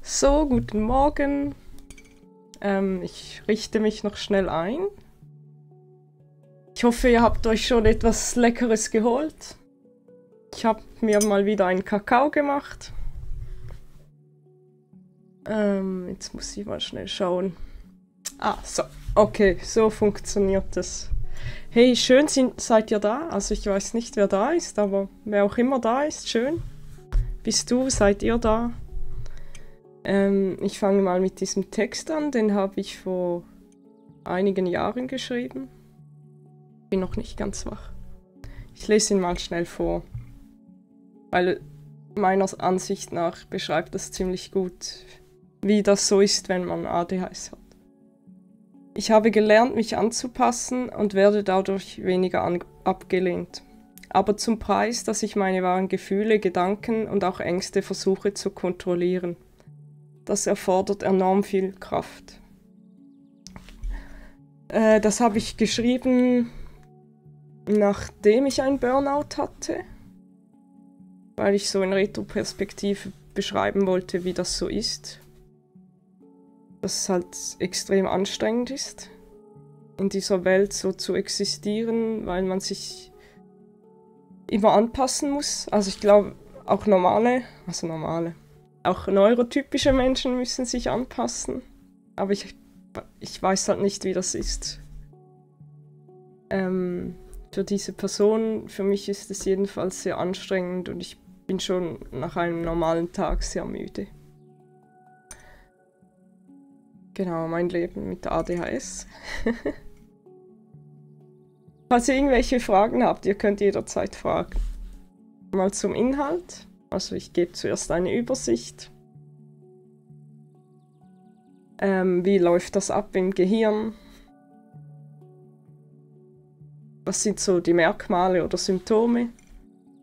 So, guten Morgen. Ich richte mich noch schnell ein. Ich hoffe, ihr habt euch schon etwas Leckeres geholt. Ich habe mir mal wieder einen Kakao gemacht. Jetzt muss ich mal schnell schauen. Ah, so. Okay, so funktioniert es. Hey, schön seid ihr da. Also ich weiß nicht, wer da ist, aber wer auch immer da ist, schön. Bist du, seid ihr da? Ich fange mal mit diesem Text an, den habe ich vor einigen Jahren geschrieben. Bin noch nicht ganz wach. Ich lese ihn mal schnell vor, weil meiner Ansicht nach beschreibt das ziemlich gut, wie das so ist, wenn man ADHS hat. Ich habe gelernt, mich anzupassen und werde dadurch weniger abgelehnt. Aber zum Preis, dass ich meine wahren Gefühle, Gedanken und auch Ängste versuche zu kontrollieren. Das erfordert enorm viel Kraft. Das habe ich geschrieben, nachdem ich einen Burnout hatte, weil ich so in Retroperspektive beschreiben wollte, wie das so ist. Dass es halt extrem anstrengend ist, in dieser Welt so zu existieren, weil man sich immer anpassen muss. Also ich glaube, auch auch neurotypische Menschen müssen sich anpassen. Aber ich weiß halt nicht, wie das ist. Für diese Person, für mich ist es jedenfalls sehr anstrengend und ich bin schon nach einem normalen Tag sehr müde. Genau, mein Leben mit ADHS. Falls ihr irgendwelche Fragen habt, ihr könnt jederzeit fragen. Mal zum Inhalt. Also ich gebe zuerst eine Übersicht. Wie läuft das ab im Gehirn? Was sind so die Merkmale oder Symptome?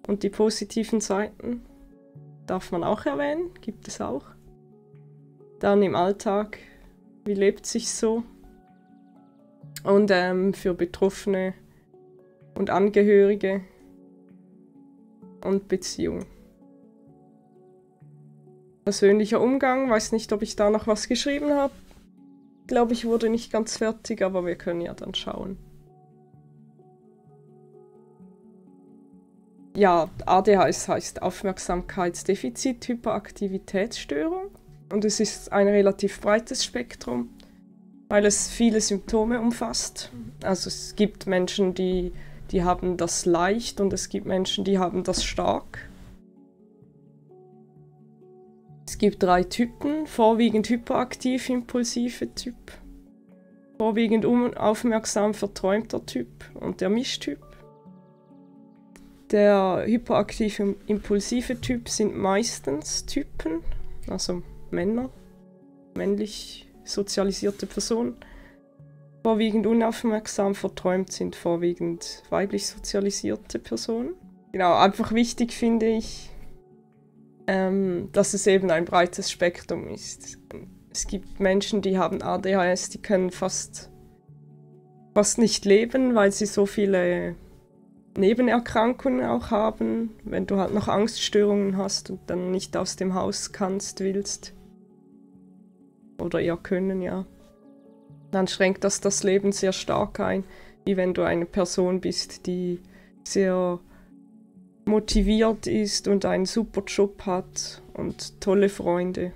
Und die positiven Seiten darf man auch erwähnen, gibt es auch. Dann im Alltag, wie lebt sich so? Und für Betroffene und Angehörige und Beziehungen. Persönlicher Umgang, weiß nicht, ob ich da noch was geschrieben habe. Glaube ich, wurde nicht ganz fertig, aber wir können ja dann schauen. Ja, ADHS heißt Aufmerksamkeitsdefizit-Hyperaktivitätsstörung und es ist ein relativ breites Spektrum, weil es viele Symptome umfasst. Also es gibt Menschen, die haben das leicht und es gibt Menschen, die haben das stark. Es gibt 3 Typen, vorwiegend hyperaktiv-impulsive Typ, vorwiegend unaufmerksam verträumter Typ und der Mischtyp. Der hyperaktiv-impulsive Typ sind meistens Typen, also Männer, männlich sozialisierte Personen. Vorwiegend unaufmerksam verträumt sind vorwiegend weiblich sozialisierte Personen. Genau, einfach wichtig finde ich, dass es eben ein breites Spektrum ist. Es gibt Menschen, die haben ADHS, die können fast nicht leben, weil sie so viele Nebenerkrankungen auch haben. Wenn du halt noch Angststörungen hast und dann nicht aus dem Haus willst. Oder eher können, ja. Dann schränkt das Leben sehr stark ein, wie wenn du eine Person bist, die sehr motiviert ist und einen super Job hat und tolle Freunde.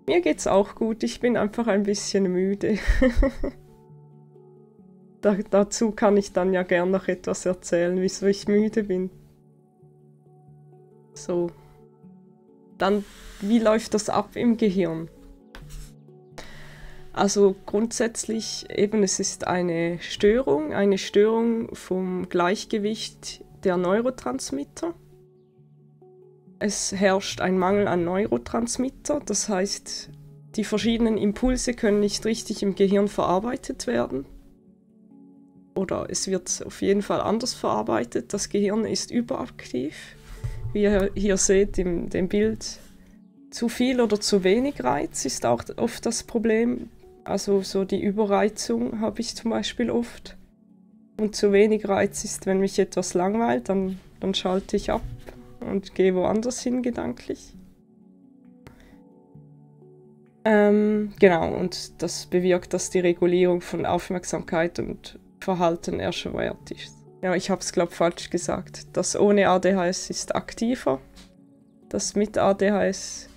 Mir geht's auch gut, ich bin einfach ein bisschen müde. Dazu kann ich dann ja gern noch etwas erzählen, wieso ich müde bin. So. Dann, wie läuft das ab im Gehirn? Also grundsätzlich eben, es ist eine Störung vom Gleichgewicht der Neurotransmitter. Es herrscht ein Mangel an Neurotransmitter, das heißt, die verschiedenen Impulse können nicht richtig im Gehirn verarbeitet werden. Oder es wird auf jeden Fall anders verarbeitet. Das Gehirn ist überaktiv. Wie ihr hier seht in dem Bild, zu viel oder zu wenig Reiz ist auch oft das Problem. Also so die Überreizung habe ich zum Beispiel oft. Und zu wenig Reiz ist, wenn mich etwas langweilt, dann schalte ich ab und gehe woanders hin gedanklich. Genau, und das bewirkt, dass die Regulierung von Aufmerksamkeit und Verhalten erschwert ist. Ja, ich habe es, glaube ich, falsch gesagt. Das ohne ADHS ist aktiver, das mit ADHS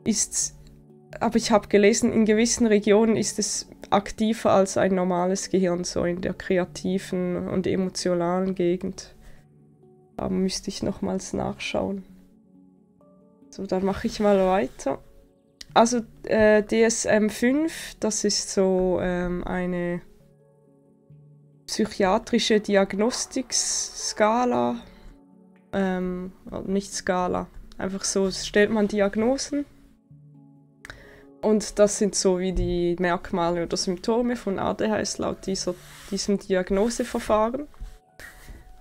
ist, aber ich habe gelesen, in gewissen Regionen ist es aktiver als ein normales Gehirn, so in der kreativen und emotionalen Gegend. Da müsste ich nochmals nachschauen. So, dann mache ich mal weiter. Also DSM-5, das ist so eine psychiatrische Diagnostikskala. Nicht Skala, einfach so stellt man Diagnosen. Und das sind so wie die Merkmale oder Symptome von ADHS laut diesem Diagnoseverfahren.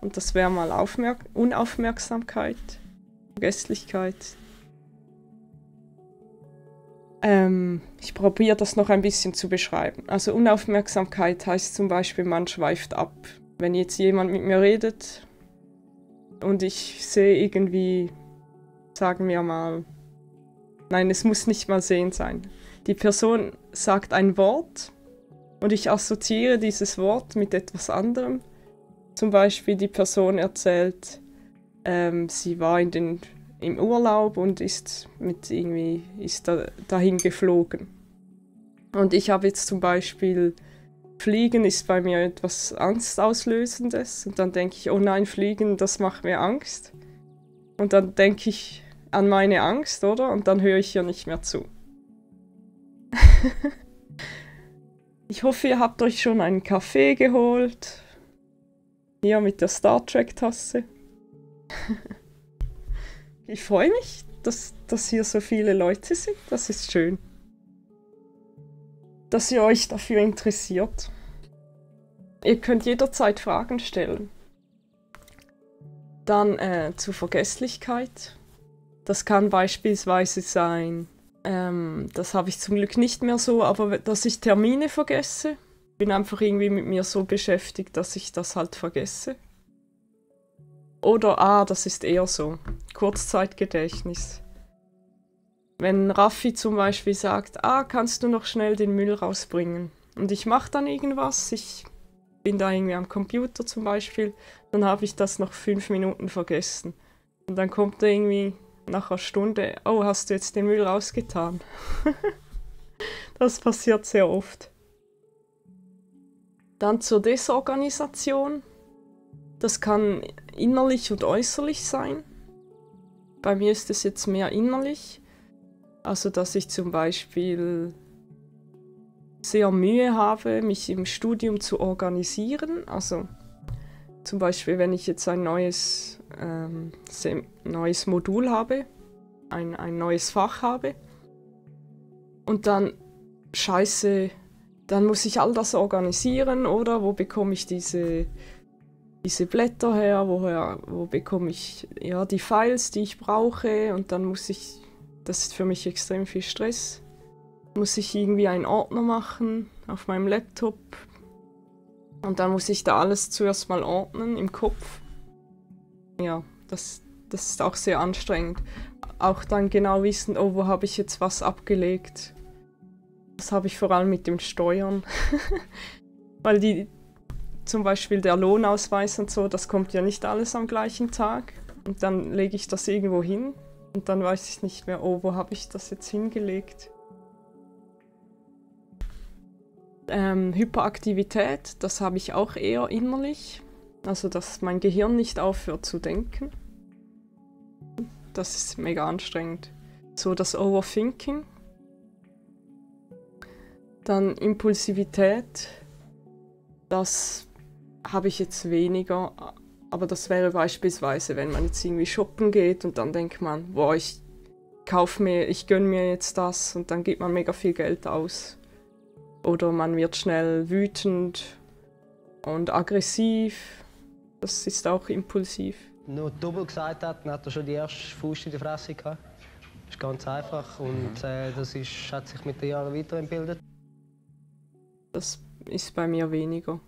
Und das wäre mal Unaufmerksamkeit, Vergesslichkeit. Ich probiere das noch ein bisschen zu beschreiben. Also Unaufmerksamkeit heißt zum Beispiel, man schweift ab. Wenn jetzt jemand mit mir redet und ich sehe irgendwie, sagen wir mal, nein, es muss nicht mal sehen sein. Die Person sagt ein Wort und ich assoziiere dieses Wort mit etwas anderem. Zum Beispiel die Person erzählt, sie war im Urlaub und ist dahin geflogen. Und ich habe jetzt zum Beispiel, Fliegen ist bei mir etwas Angstauslösendes. Und dann denke ich, oh nein, Fliegen, das macht mir Angst. Und dann denke ich an meine Angst, oder? Und dann höre ich hier nicht mehr zu. Ich hoffe, ihr habt euch schon einen Kaffee geholt. Hier mit der Star Trek-Tasse. Ich freue mich, dass hier so viele Leute sind. Das ist schön. Dass ihr euch dafür interessiert. Ihr könnt jederzeit Fragen stellen. Dann zur Vergesslichkeit. Das kann beispielsweise sein, das habe ich zum Glück nicht mehr so, aber dass ich Termine vergesse. Ich bin einfach irgendwie mit mir so beschäftigt, dass ich das halt vergesse. Oder, das ist eher so, Kurzzeitgedächtnis. Wenn Raffi zum Beispiel sagt, kannst du noch schnell den Müll rausbringen? Und ich mache dann irgendwas, ich bin da irgendwie am Computer zum Beispiel, dann habe ich das noch 5 Minuten vergessen. Und dann kommt er irgendwie nach einer Stunde, oh, hast du jetzt den Müll rausgetan? Das passiert sehr oft. Dann zur Desorganisation. Das kann innerlich und äußerlich sein. Bei mir ist es jetzt mehr innerlich. Also, dass ich zum Beispiel sehr Mühe habe, mich im Studium zu organisieren. Also zum Beispiel, wenn ich jetzt ein neues Modul habe, ein neues Fach habe und dann, scheiße, dann muss ich all das organisieren, oder? Wo bekomme ich diese Blätter her? Wo bekomme ich die Files, die ich brauche? Und dann das ist für mich extrem viel Stress. Muss ich irgendwie einen Ordner machen auf meinem Laptop. Und dann muss ich da alles zuerst mal ordnen im Kopf. Ja, das ist auch sehr anstrengend. Auch dann genau wissen, oh, wo habe ich jetzt was abgelegt. Das habe ich vor allem mit dem Steuern. Weil zum Beispiel der Lohnausweis und so, das kommt ja nicht alles am gleichen Tag. Und dann lege ich das irgendwo hin und dann weiß ich nicht mehr, oh, wo habe ich das jetzt hingelegt. Hyperaktivität, das habe ich auch eher innerlich. Also, dass mein Gehirn nicht aufhört zu denken. Das ist mega anstrengend. So das Overthinking. Dann Impulsivität. Das habe ich jetzt weniger. Aber das wäre beispielsweise, wenn man jetzt irgendwie shoppen geht und dann denkt man, boah, ich gönne mir jetzt das und dann gibt man mega viel Geld aus. Oder man wird schnell wütend und aggressiv. Das ist auch impulsiv. Nur Double gesagt hat, dann hat er schon die erste Faust in der Fresse gehabt. Das ist ganz einfach und das hat sich mit den Jahren weiterentwickelt. Das ist bei mir weniger.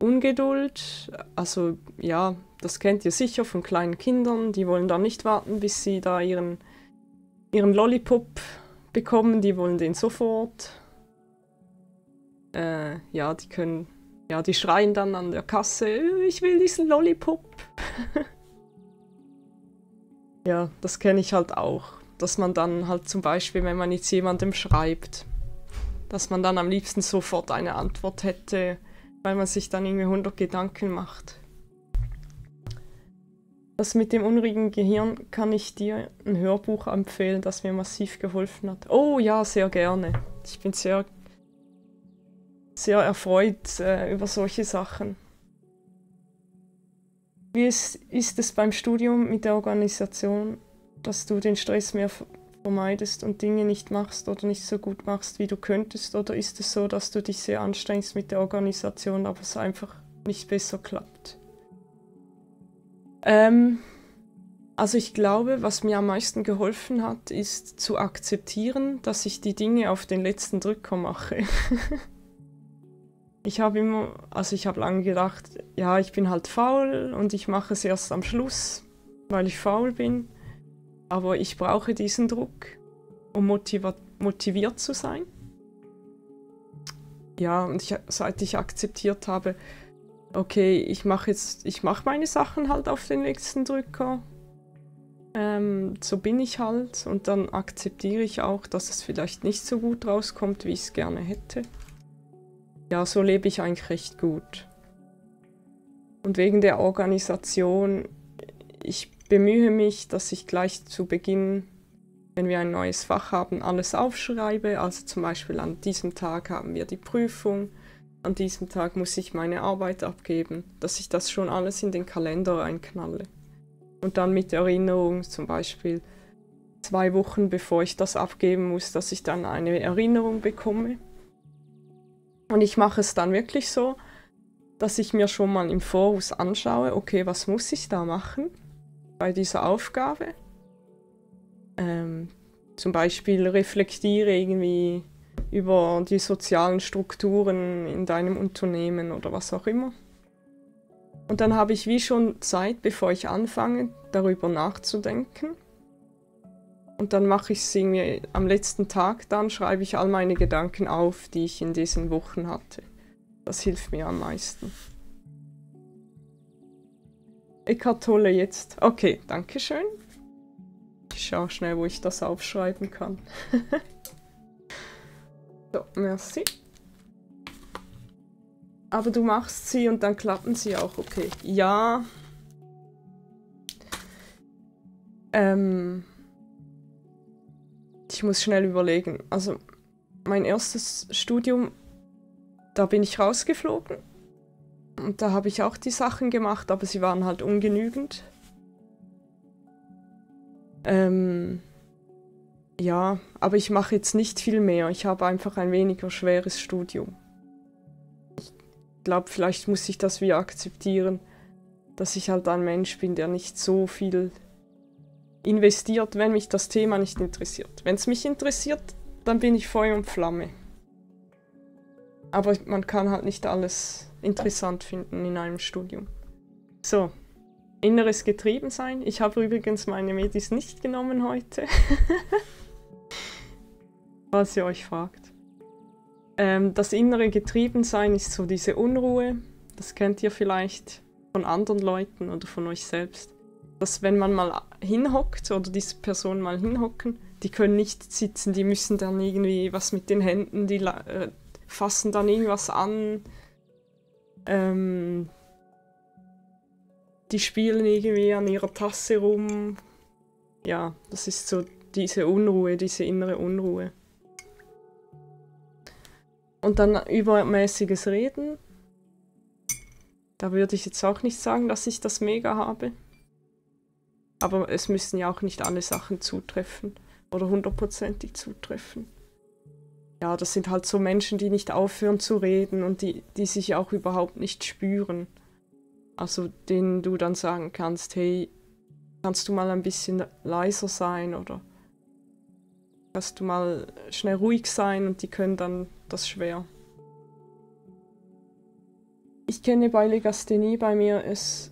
Ungeduld, also ja, das kennt ihr sicher von kleinen Kindern, die wollen da nicht warten, bis sie da ihren ihren Lollipop bekommen, die wollen den sofort. Ja, die schreien dann an der Kasse, ich will diesen Lollipop. Ja, das kenne ich halt auch. Dass man dann halt zum Beispiel, wenn man jetzt jemandem schreibt, dass man dann am liebsten sofort eine Antwort hätte, weil man sich dann irgendwie 100 Gedanken macht. Das mit dem unruhigen Gehirn kann ich dir ein Hörbuch empfehlen, das mir massiv geholfen hat. Oh ja, sehr gerne. Ich bin sehr erfreut über solche Sachen. Wie ist es beim Studium mit der Organisation, dass du den Stress mehr vermeidest und Dinge nicht machst oder nicht so gut machst, wie du könntest? Oder ist es so, dass du dich sehr anstrengst mit der Organisation, aber es einfach nicht besser klappt? Also ich glaube, was mir am meisten geholfen hat, ist zu akzeptieren, dass ich die Dinge auf den letzten Drücker mache. Ich habe lange gedacht, ja, ich bin halt faul und ich mache es erst am Schluss, weil ich faul bin. Aber ich brauche diesen Druck, um motiviert zu sein. Ja, und seit ich akzeptiert habe, okay, ich mache meine Sachen halt auf den letzten Drücker. So bin ich halt und dann akzeptiere ich auch, dass es vielleicht nicht so gut rauskommt, wie ich es gerne hätte. Ja, so lebe ich eigentlich recht gut. Und wegen der Organisation, ich bemühe mich, dass ich gleich zu Beginn, wenn wir ein neues Fach haben, alles aufschreibe. Also zum Beispiel an diesem Tag haben wir die Prüfung, an diesem Tag muss ich meine Arbeit abgeben, dass ich das schon alles in den Kalender einknalle. Und dann mit Erinnerung, zum Beispiel 2 Wochen bevor ich das abgeben muss, dass ich dann eine Erinnerung bekomme. Und ich mache es dann wirklich so, dass ich mir schon mal im Voraus anschaue, okay, was muss ich da machen bei dieser Aufgabe? Zum Beispiel reflektiere irgendwie über die sozialen Strukturen in deinem Unternehmen oder was auch immer. Und dann habe ich wie schon Zeit, bevor ich anfange, darüber nachzudenken. Und dann mache ich es irgendwie am letzten Tag, dann schreibe ich all meine Gedanken auf, die ich in diesen Wochen hatte. Das hilft mir am meisten. Eckhart Tolle jetzt. Okay, danke schön. Ich schaue schnell, wo ich das aufschreiben kann. So, merci. Aber du machst sie und dann klappen sie auch, okay. Ja. Ich muss schnell überlegen. Also, mein erstes Studium, da bin ich rausgeflogen. Und da habe ich auch die Sachen gemacht, aber sie waren halt ungenügend. Ja, aber ich mache jetzt nicht viel mehr. Ich habe einfach ein weniger schweres Studium. Ich glaube, vielleicht muss ich das wie akzeptieren, dass ich halt ein Mensch bin, der nicht so viel investiert, wenn mich das Thema nicht interessiert. Wenn es mich interessiert, dann bin ich Feuer und Flamme. Aber man kann halt nicht alles interessant finden in einem Studium. So, inneres Getriebensein. Ich habe übrigens meine Medis nicht genommen heute. Falls ihr euch fragt. Das innere Getriebensein ist so diese Unruhe. Das kennt ihr vielleicht von anderen Leuten oder von euch selbst. Dass wenn man mal hinhockt oder diese Personen mal hinhocken, die können nicht sitzen, die müssen dann irgendwie was mit den Händen, die fassen dann irgendwas an. Die spielen irgendwie an ihrer Tasse rum. Ja, das ist so diese Unruhe, diese innere Unruhe. Und dann übermäßiges Reden. Da würde ich jetzt auch nicht sagen, dass ich das mega habe. Aber es müssen ja auch nicht alle Sachen zutreffen oder 100%ig zutreffen. Ja, das sind halt so Menschen, die nicht aufhören zu reden und die sich auch überhaupt nicht spüren. Also denen du dann sagen kannst, hey, kannst du mal ein bisschen leiser sein oder kannst du mal schnell ruhig sein, und die können dann das schwer. Ich kenne bei Legasthenie bei mir es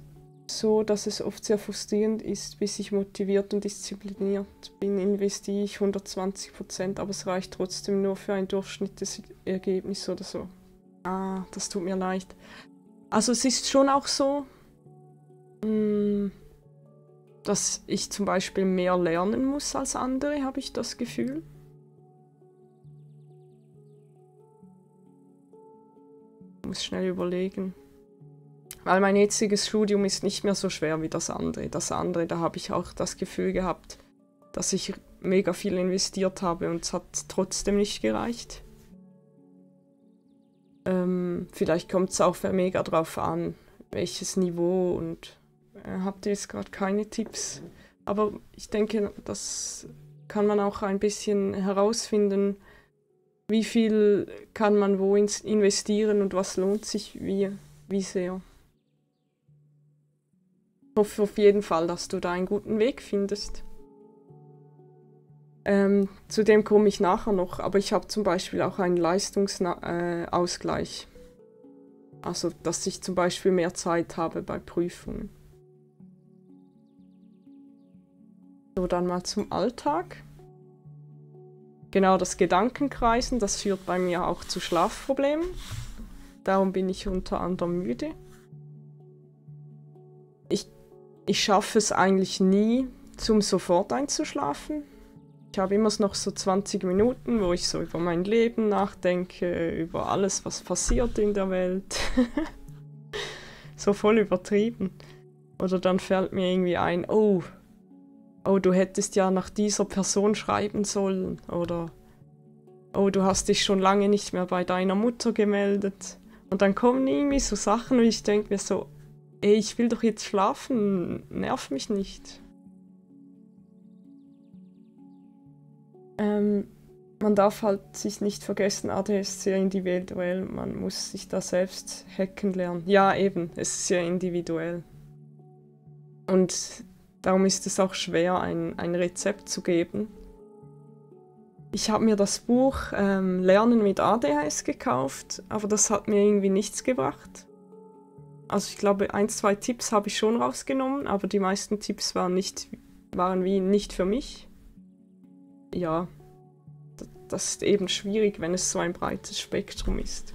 so, dass es oft sehr frustrierend ist, bis ich motiviert und diszipliniert bin, investiere ich 120%, aber es reicht trotzdem nur für ein Durchschnittsergebnis oder so. Ah, das tut mir leid. Also es ist schon auch so, dass ich zum Beispiel mehr lernen muss als andere, habe ich das Gefühl. Ich muss schnell überlegen. Weil mein jetziges Studium ist nicht mehr so schwer wie das andere. Das andere, da habe ich auch das Gefühl gehabt, dass ich mega viel investiert habe und es hat trotzdem nicht gereicht. Vielleicht kommt es auch mega drauf an, welches Niveau und habt ihr jetzt gerade keine Tipps. Aber ich denke, das kann man auch ein bisschen herausfinden, wie viel kann man wo investieren und was lohnt sich wie sehr. Ich hoffe auf jeden Fall, dass du da einen guten Weg findest. Zu dem komme ich nachher noch, aber ich habe zum Beispiel auch einen Leistungsausgleich. Also, dass ich zum Beispiel mehr Zeit habe bei Prüfungen. So, dann mal zum Alltag. Genau, das Gedankenkreisen, das führt bei mir auch zu Schlafproblemen. Darum bin ich unter anderem müde. Ich schaffe es eigentlich nie, zum sofort einzuschlafen. Ich habe immer noch so 20 Minuten, wo ich so über mein Leben nachdenke, über alles, was passiert in der Welt. So voll übertrieben. Oder dann fällt mir irgendwie ein, oh, du hättest ja nach dieser Person schreiben sollen. Oder, oh, du hast dich schon lange nicht mehr bei deiner Mutter gemeldet. Und dann kommen irgendwie so Sachen und ich denke mir so, ey, ich will doch jetzt schlafen, nerv mich nicht. Man darf halt sich nicht vergessen, ADHS ist sehr individuell, man muss sich da selbst hacken lernen. Ja, eben, es ist sehr individuell. Und darum ist es auch schwer, ein Rezept zu geben. Ich habe mir das Buch Lernen mit ADHS gekauft, aber das hat mir irgendwie nichts gebracht. Also ich glaube, 1, 2 Tipps habe ich schon rausgenommen, aber die meisten Tipps waren wie nicht für mich. Ja, das ist eben schwierig, wenn es so ein breites Spektrum ist.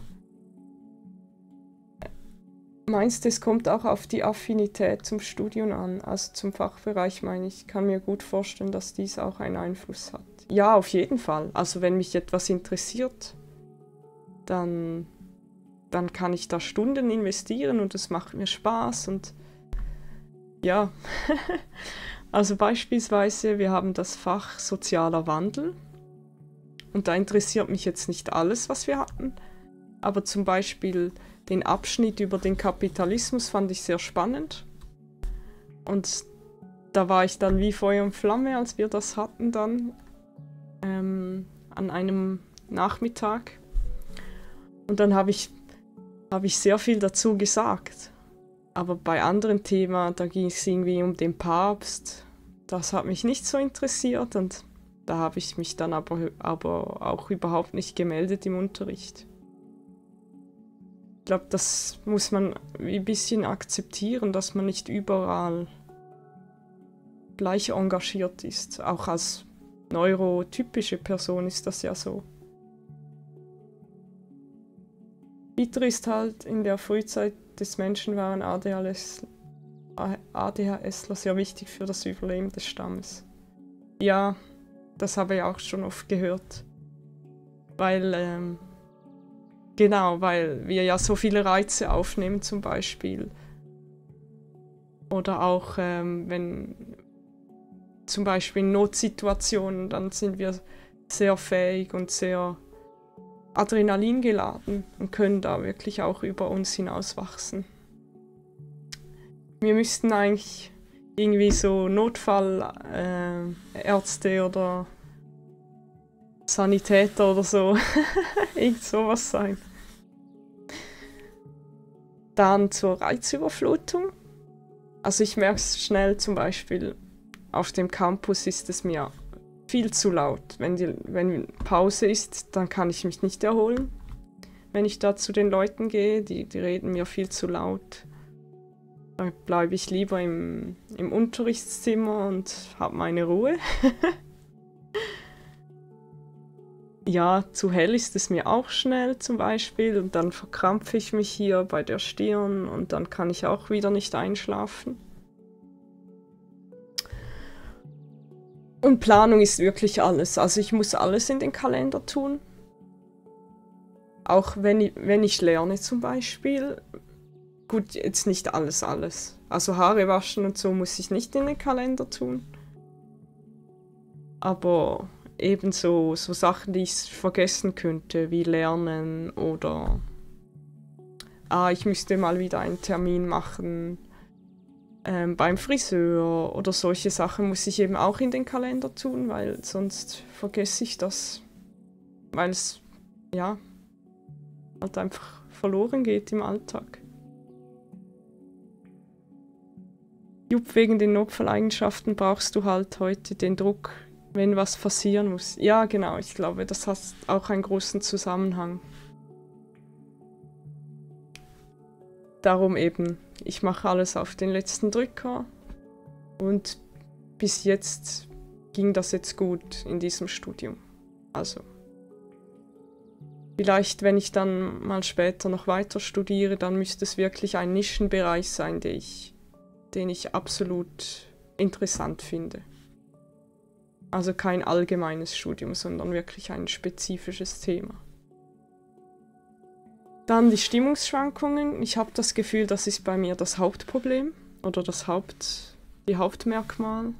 Meinst du, es kommt auch auf die Affinität zum Studium an, also zum Fachbereich meine ich. Ich kann mir gut vorstellen, dass dies auch einen Einfluss hat. Ja, auf jeden Fall. Also wenn mich etwas interessiert, dann kann ich da Stunden investieren und es macht mir Spaß und ja. Also beispielsweise, wir haben das Fach Sozialer Wandel und da interessiert mich jetzt nicht alles, was wir hatten, aber zum Beispiel den Abschnitt über den Kapitalismus fand ich sehr spannend und da war ich dann wie Feuer und Flamme, als wir das hatten dann an einem Nachmittag und dann habe ich sehr viel dazu gesagt. Aber bei anderen Themen, da ging es irgendwie um den Papst. Das hat mich nicht so interessiert und da habe ich mich dann aber auch überhaupt nicht gemeldet im Unterricht. Ich glaube, das muss man ein bisschen akzeptieren, dass man nicht überall gleich engagiert ist. Auch als neurotypische Person ist das ja so. Bitter ist halt, in der Frühzeit des Menschen waren ADHSler sehr wichtig für das Überleben des Stammes. Ja, das habe ich auch schon oft gehört. Weil wir ja so viele Reize aufnehmen zum Beispiel. Oder auch wenn zum Beispiel in Notsituationen, dann sind wir sehr fähig und sehr Adrenalin geladen und können da wirklich auch über uns hinauswachsen. Wir müssten eigentlich irgendwie so Notfallärzte oder Sanitäter oder so, irgend sowas sein. Dann zur Reizüberflutung. Also ich merke es schnell zum Beispiel, auf dem Campus ist es mir viel zu laut. Wenn Pause ist, dann kann ich mich nicht erholen. Wenn ich da zu den Leuten gehe, die reden mir viel zu laut. Da bleibe ich lieber im Unterrichtszimmer und habe meine Ruhe. Ja, zu hell ist es mir auch schnell zum Beispiel und dann verkrampfe ich mich hier bei der Stirn und dann kann ich auch wieder nicht einschlafen. Und Planung ist wirklich alles. Also ich muss alles in den Kalender tun. Auch wenn ich lerne zum Beispiel. Gut, jetzt nicht alles. Also Haare waschen und so muss ich nicht in den Kalender tun. Aber ebenso so Sachen, die ich vergessen könnte, wie Lernen oder ich müsste mal wieder einen Termin machen beim Friseur oder solche Sachen muss ich eben auch in den Kalender tun, weil sonst vergesse ich das, weil es ja halt einfach verloren geht im Alltag. Jupp, wegen den Notfalleigenschaften brauchst du halt heute den Druck, wenn was passieren muss. Ja, genau, ich glaube, das hat auch einen großen Zusammenhang. Darum eben, ich mache alles auf den letzten Drücker und bis jetzt ging das jetzt gut in diesem Studium. Also, vielleicht, wenn ich dann mal später noch weiter studiere, dann müsste es wirklich ein Nischenbereich sein, den ich absolut interessant finde. Also kein allgemeines Studium, sondern wirklich ein spezifisches Thema. Dann die Stimmungsschwankungen. Ich habe das Gefühl, das ist bei mir das Hauptproblem oder die Hauptmerkmal.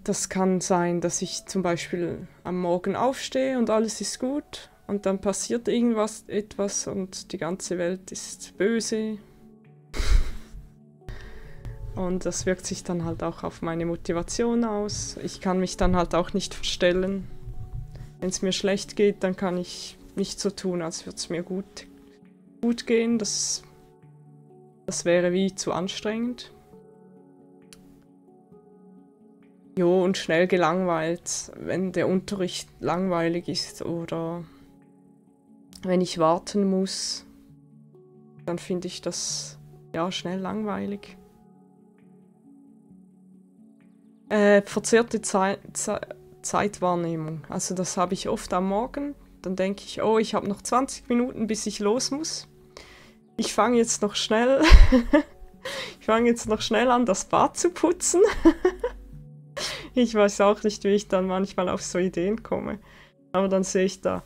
Das kann sein, dass ich zum Beispiel am Morgen aufstehe und alles ist gut und dann passiert etwas und die ganze Welt ist böse. Und das wirkt sich dann halt auch auf meine Motivation aus. Ich kann mich dann halt auch nicht verstellen. Wenn es mir schlecht geht, dann kann ich nicht so tun, als würde es mir gut gehen. Das wäre wie zu anstrengend. Jo, und schnell gelangweilt, wenn der Unterricht langweilig ist oder wenn ich warten muss, dann finde ich das ja schnell langweilig. Verzerrte Zeitwahrnehmung. Also das habe ich oft am Morgen. Dann denke ich, oh, ich habe noch 20 Minuten, bis ich los muss. Ich fange jetzt noch schnell an, das Bad zu putzen. Ich weiß auch nicht, wie ich dann manchmal auf so Ideen komme. Aber dann sehe ich da,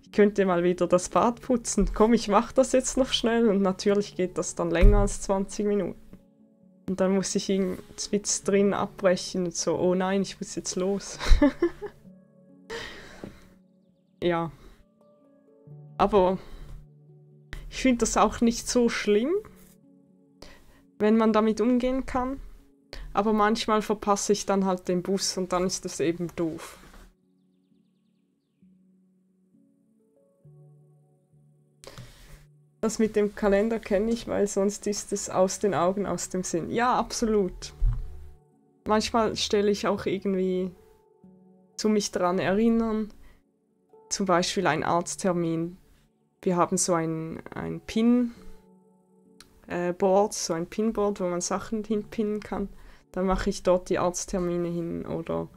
ich könnte mal wieder das Bad putzen. Komm, ich mache das jetzt noch schnell. Und natürlich geht das dann länger als 20 Minuten. Und dann muss ich ihn drin abbrechen und so, oh nein, ich muss jetzt los. Ja. Aber ich finde das auch nicht so schlimm, wenn man damit umgehen kann. Aber manchmal verpasse ich dann halt den Bus und dann ist das eben doof. Das mit dem Kalender kenne ich, weil sonst ist es aus den Augen, aus dem Sinn. Ja, absolut. Manchmal stelle ich auch irgendwie zu mich daran erinnern, zum Beispiel ein Arzttermin. Wir haben so ein Pinboard, so ein Pinboard, wo man Sachen hinpinnen kann. Dann mache ich dort die Arzttermine hin oder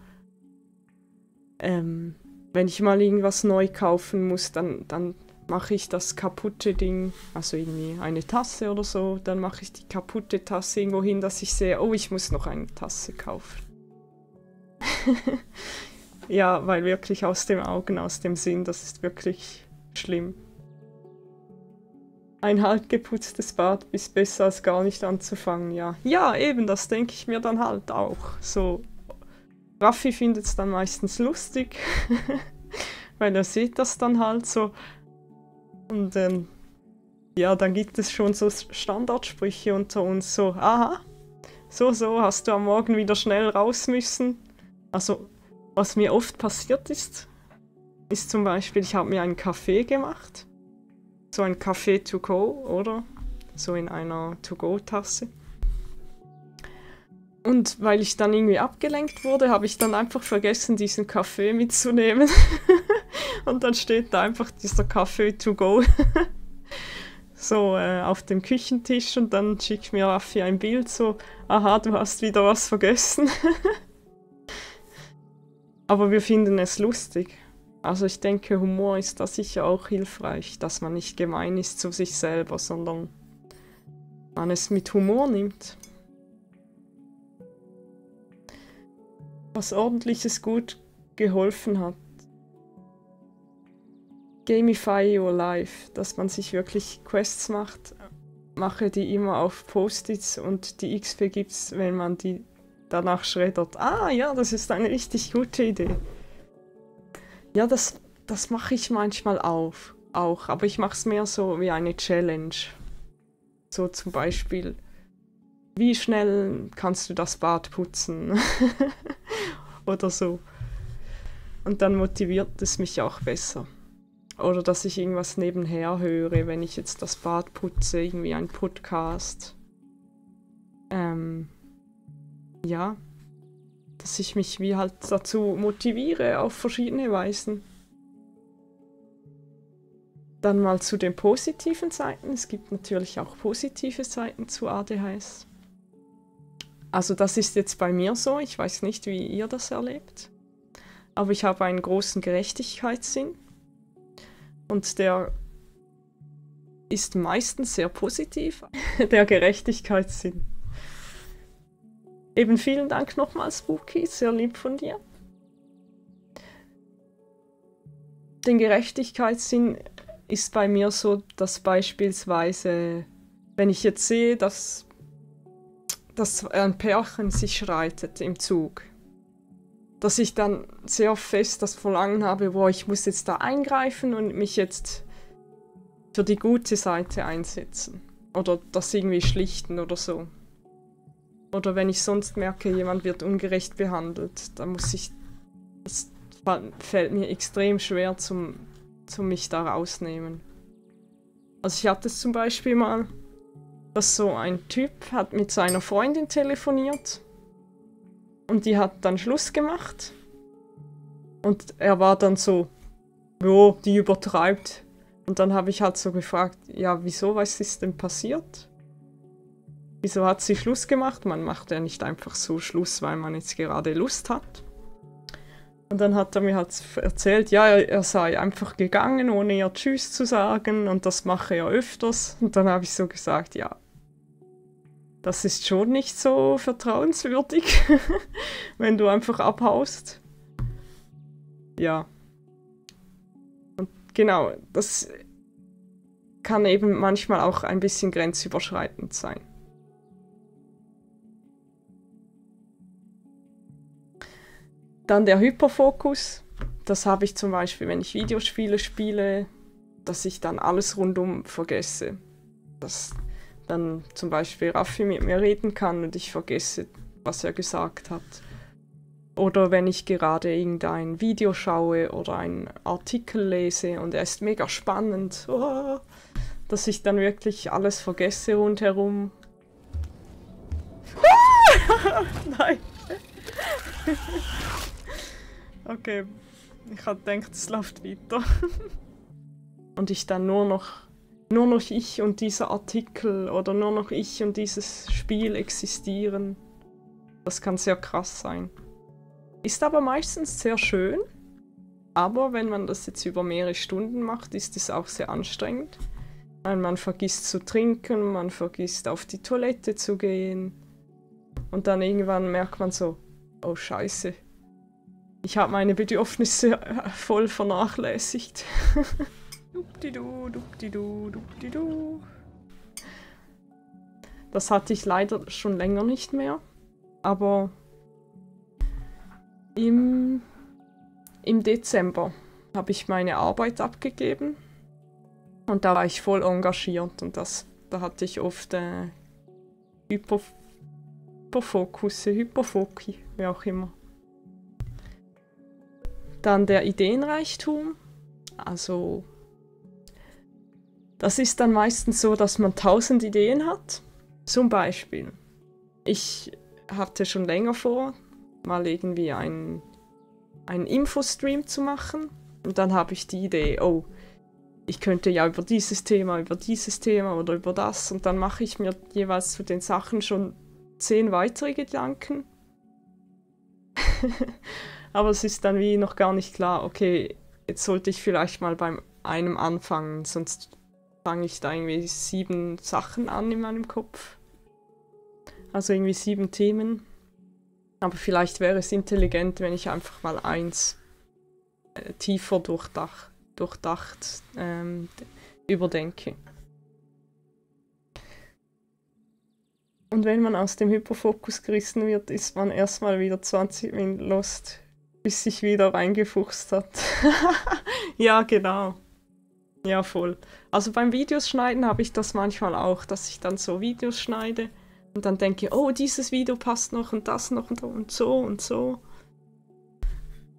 wenn ich mal irgendwas neu kaufen muss, dann mache ich das kaputte Ding, also irgendwie eine Tasse oder so, dann mache ich die kaputte Tasse irgendwo hin, dass ich sehe, oh, ich muss noch eine Tasse kaufen. Ja, weil wirklich aus den Augen, aus dem Sinn, das ist wirklich schlimm. Ein halb geputztes Bad ist besser als gar nicht anzufangen, ja. Ja, eben, das denke ich mir dann halt auch. So, Raffi findet es dann meistens lustig, weil er sieht das dann halt so. Und ja, dann gibt es schon so Standardsprüche unter uns, so, aha, so, hast du am Morgen wieder schnell raus müssen. Also, was mir oft passiert ist zum Beispiel, ich habe mir einen Kaffee gemacht. So ein Kaffee to go, oder? So in einer To-Go-Tasse. Und weil ich dann irgendwie abgelenkt wurde, habe ich dann einfach vergessen, diesen Kaffee mitzunehmen. Und dann steht da einfach dieser Kaffee to go. so auf dem Küchentisch und dann schickt mir Raffi ein Bild so, aha, du hast wieder was vergessen. Aber wir finden es lustig. Also ich denke, Humor ist da sicher auch hilfreich, dass man nicht gemein ist zu sich selber, sondern man es mit Humor nimmt. Was Ordentliches gut geholfen hat. Gamify your life, dass man sich wirklich Quests macht. Mache die immer auf Post-its und die XP gibt's, wenn man die danach schreddert. Ah ja, das ist eine richtig gute Idee. Ja, das mache ich manchmal auch, aber ich mache es mehr so wie eine Challenge. So zum Beispiel, wie schnell kannst du das Bad putzen? Oder so. Und dann motiviert es mich auch besser. Oder dass ich irgendwas nebenher höre, wenn ich jetzt das Bad putze, irgendwie ein Podcast. Ja, dass ich mich wie halt dazu motiviere auf verschiedene Weisen. Dann mal zu den positiven Seiten. Es gibt natürlich auch positive Seiten zu ADHS. Also das ist jetzt bei mir so, ich weiß nicht, wie ihr das erlebt. Aber ich habe einen großen Gerechtigkeitssinn. Und der ist meistens sehr positiv, der Gerechtigkeitssinn. Eben vielen Dank nochmal, Spooky, sehr lieb von dir. Den Gerechtigkeitssinn ist bei mir so, dass beispielsweise, wenn ich jetzt sehe, dass ein Pärchen sich reitet im Zug, dass ich dann sehr fest das Verlangen habe, boah, ich muss jetzt da eingreifen und mich jetzt für die gute Seite einsetzen. Oder das irgendwie schlichten oder so. Oder wenn ich sonst merke, jemand wird ungerecht behandelt, dann muss ich, es fällt mir extrem schwer zum mich da rausnehmen. Also ich hatte es zum Beispiel mal, dass so ein Typ hat mit seiner Freundin telefoniert und die hat dann Schluss gemacht und er war dann so, jo, die übertreibt. Und dann habe ich halt so gefragt, ja, wieso, was ist denn passiert? Wieso hat sie Schluss gemacht? Man macht ja nicht einfach so Schluss, weil man jetzt gerade Lust hat. Und dann hat er mir halt erzählt, ja, er sei einfach gegangen, ohne ihr Tschüss zu sagen und das mache er öfters. Und dann habe ich so gesagt, ja, das ist schon nicht so vertrauenswürdig, wenn du einfach abhaust. Ja. Und genau, das kann eben manchmal auch ein bisschen grenzüberschreitend sein. Dann der Hyperfokus. Das habe ich zum Beispiel, wenn ich Videospiele spiele, dass ich dann alles rundum vergesse. Dass dann zum Beispiel Raffi mit mir reden kann und ich vergesse, was er gesagt hat. Oder wenn ich gerade irgendein Video schaue oder einen Artikel lese und er ist mega spannend, dass ich dann wirklich alles vergesse rundherum. Nein! Okay, ich habe gedacht, es läuft weiter. Und ich dann nur noch ich und dieser Artikel oder nur noch ich und dieses Spiel existieren. Das kann sehr krass sein. Ist aber meistens sehr schön. Aber wenn man das jetzt über mehrere Stunden macht, ist es auch sehr anstrengend. Weil man vergisst zu trinken, man vergisst auf die Toilette zu gehen. Und dann irgendwann merkt man so, oh Scheiße. Ich habe meine Bedürfnisse voll vernachlässigt. Dupdidu, dupdidu, dupdidu. Das hatte ich leider schon länger nicht mehr. Aber im Dezember habe ich meine Arbeit abgegeben. Und da war ich voll engagiert. Und da hatte ich oft Hyperfoki, wie auch immer. Dann der Ideenreichtum. Also, das ist dann meistens so, dass man 1000 Ideen hat. Zum Beispiel, ich hatte schon länger vor, mal irgendwie einen Infostream zu machen. Und dann habe ich die Idee, oh, ich könnte ja über dieses Thema oder über das und dann mache ich mir jeweils zu den Sachen schon 10 weitere Gedanken. Aber es ist dann wie noch gar nicht klar, okay, jetzt sollte ich vielleicht mal beim einem anfangen, sonst fange ich da irgendwie 7 Sachen an in meinem Kopf. Also irgendwie 7 Themen. Aber vielleicht wäre es intelligent, wenn ich einfach mal eins tiefer durchdacht überdenke. Und wenn man aus dem Hyperfokus gerissen wird, ist man erstmal wieder 20 Minuten lost, bis sich wieder reingefuchst hat. Ja, genau. Ja, voll. Also beim Videos schneiden habe ich das manchmal auch, dass ich dann so Videos schneide und dann denke, oh, dieses Video passt noch und das noch und so und so.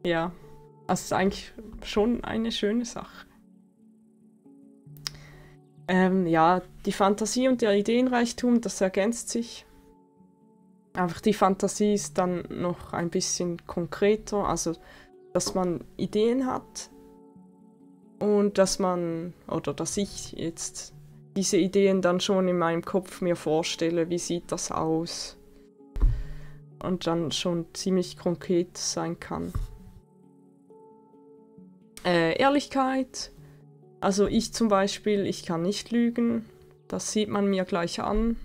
Ja, also es ist eigentlich schon eine schöne Sache. Ja, die Fantasie und der Ideenreichtum, das ergänzt sich. Einfach die Fantasie ist dann noch ein bisschen konkreter, also dass man Ideen hat und dass ich jetzt diese Ideen dann schon in meinem Kopf mir vorstelle, wie sieht das aus und dann schon ziemlich konkret sein kann. Ehrlichkeit. Also ich zum Beispiel, ich kann nicht lügen, das sieht man mir gleich an.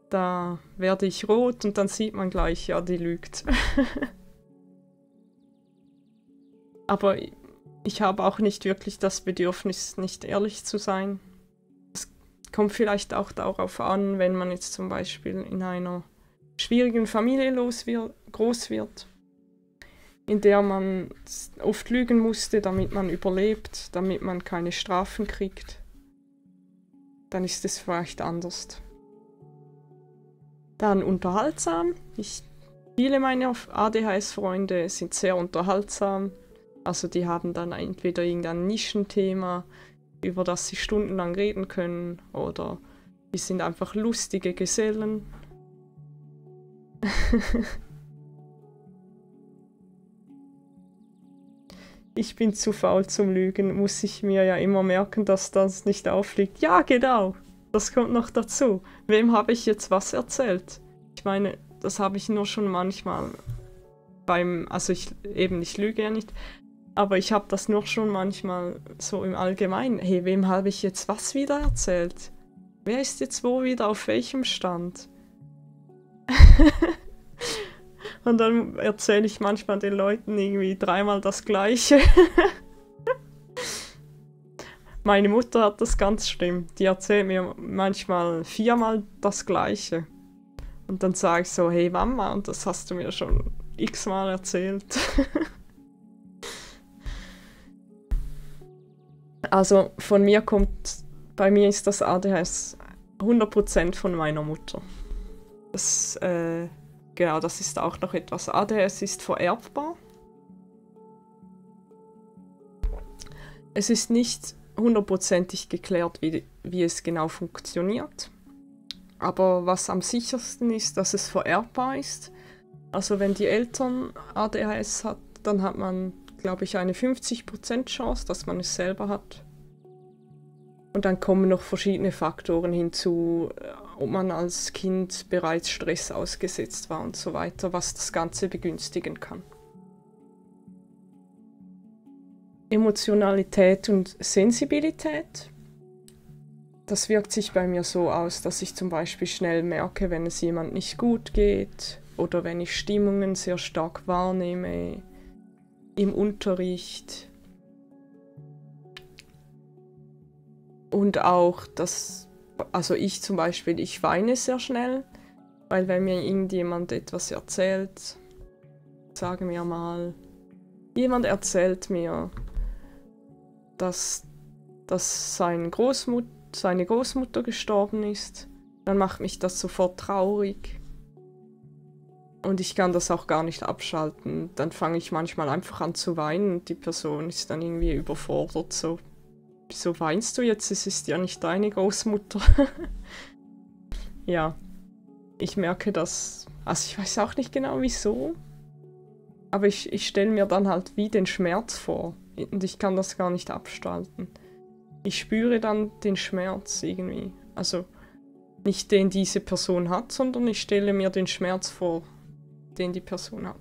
Da werde ich rot und dann sieht man gleich, ja, die lügt. Aber ich habe auch nicht wirklich das Bedürfnis, nicht ehrlich zu sein. Es kommt vielleicht auch darauf an, wenn man jetzt zum Beispiel in einer schwierigen Familie groß wird, in der man oft lügen musste, damit man überlebt, damit man keine Strafen kriegt, dann ist es vielleicht anders. Dann unterhaltsam. Viele meiner ADHS-Freunde sind sehr unterhaltsam. Also die haben dann entweder irgendein Nischenthema, über das sie stundenlang reden können, oder die sind einfach lustige Gesellen. Ich bin zu faul zum Lügen, muss ich mir ja immer merken, dass das nicht auffliegt. Ja, genau, das kommt noch dazu. Wem habe ich jetzt was erzählt? Ich meine, das habe ich nur schon manchmal ich lüge ja nicht, aber ich habe das nur schon manchmal so im Allgemeinen. Hey, wem habe ich jetzt was wieder erzählt? Wer ist jetzt wo wieder auf welchem Stand? Und dann erzähle ich manchmal den Leuten irgendwie 3-mal das Gleiche. Meine Mutter hat das ganz schlimm. Die erzählt mir manchmal 4-mal das Gleiche. Und dann sage ich so, hey Mama, und das hast du mir schon x-mal erzählt. Also bei mir ist das ADHS 100% von meiner Mutter. Genau, das ist auch noch etwas. ADHS ist vererbbar. Es ist nicht 100%ig geklärt, wie es genau funktioniert. Aber was am sichersten ist, dass es vererbbar ist. Also wenn die Eltern ADHS hat, dann hat man, glaube ich, eine 50% Chance, dass man es selber hat. Und dann kommen noch verschiedene Faktoren hinzu, ob man als Kind bereits Stress ausgesetzt war und so weiter, was das Ganze begünstigen kann. Emotionalität und Sensibilität. Das wirkt sich bei mir so aus, dass ich zum Beispiel schnell merke, wenn es jemand nicht gut geht oder wenn ich Stimmungen sehr stark wahrnehme im Unterricht. Und auch, ich zum Beispiel, ich weine sehr schnell, weil wenn mir irgendjemand etwas erzählt, sagen wir mal, jemand erzählt mir, dass seine Großmutter gestorben ist, dann macht mich das sofort traurig. Und ich kann das auch gar nicht abschalten. Dann fange ich manchmal einfach an zu weinen und die Person ist dann irgendwie überfordert, so. Wieso weinst du jetzt? Es ist ja nicht deine Großmutter. Ja, ich merke das. Also ich weiß auch nicht genau wieso. Aber ich stelle mir dann halt wie den Schmerz vor. und ich kann das gar nicht abstalten. Ich spüre dann den Schmerz irgendwie. Also nicht den diese Person hat, sondern ich stelle mir den Schmerz vor, den die Person hat.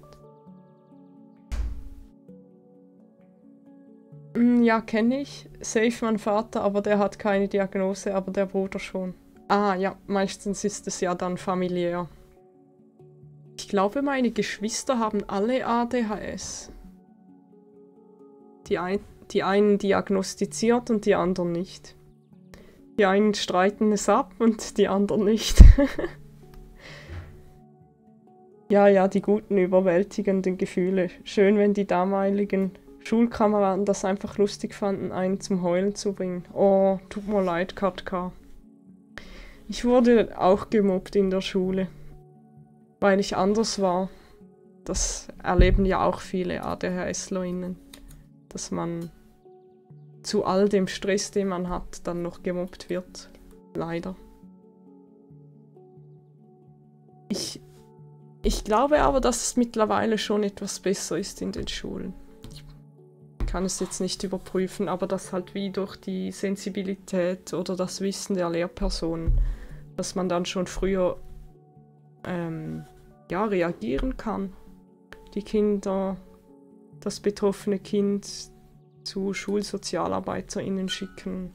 Ja, kenne ich. Safe mein Vater, aber der hat keine Diagnose, aber der Bruder schon. Ah ja, meistens ist es ja dann familiär. Ich glaube, meine Geschwister haben alle ADHS. Die einen diagnostiziert und die anderen nicht. Die einen streiten es ab und die anderen nicht. Ja, die guten, überwältigenden Gefühle. Schön, wenn die damaligen Schulkameraden das einfach lustig fanden, einen zum Heulen zu bringen. Oh, tut mir leid, Katka. Ich wurde auch gemobbt in der Schule, weil ich anders war. Das erleben ja auch viele ADHSlerInnen, dass man zu all dem Stress, den man hat, dann noch gemobbt wird. Leider. Ich glaube aber, dass es mittlerweile schon etwas besser ist in den Schulen. Ich kann es jetzt nicht überprüfen, aber das halt wie durch die Sensibilität oder das Wissen der Lehrpersonen, dass man dann schon früher reagieren kann. Die Kinder, das betroffene Kind zu SchulsozialarbeiterInnen schicken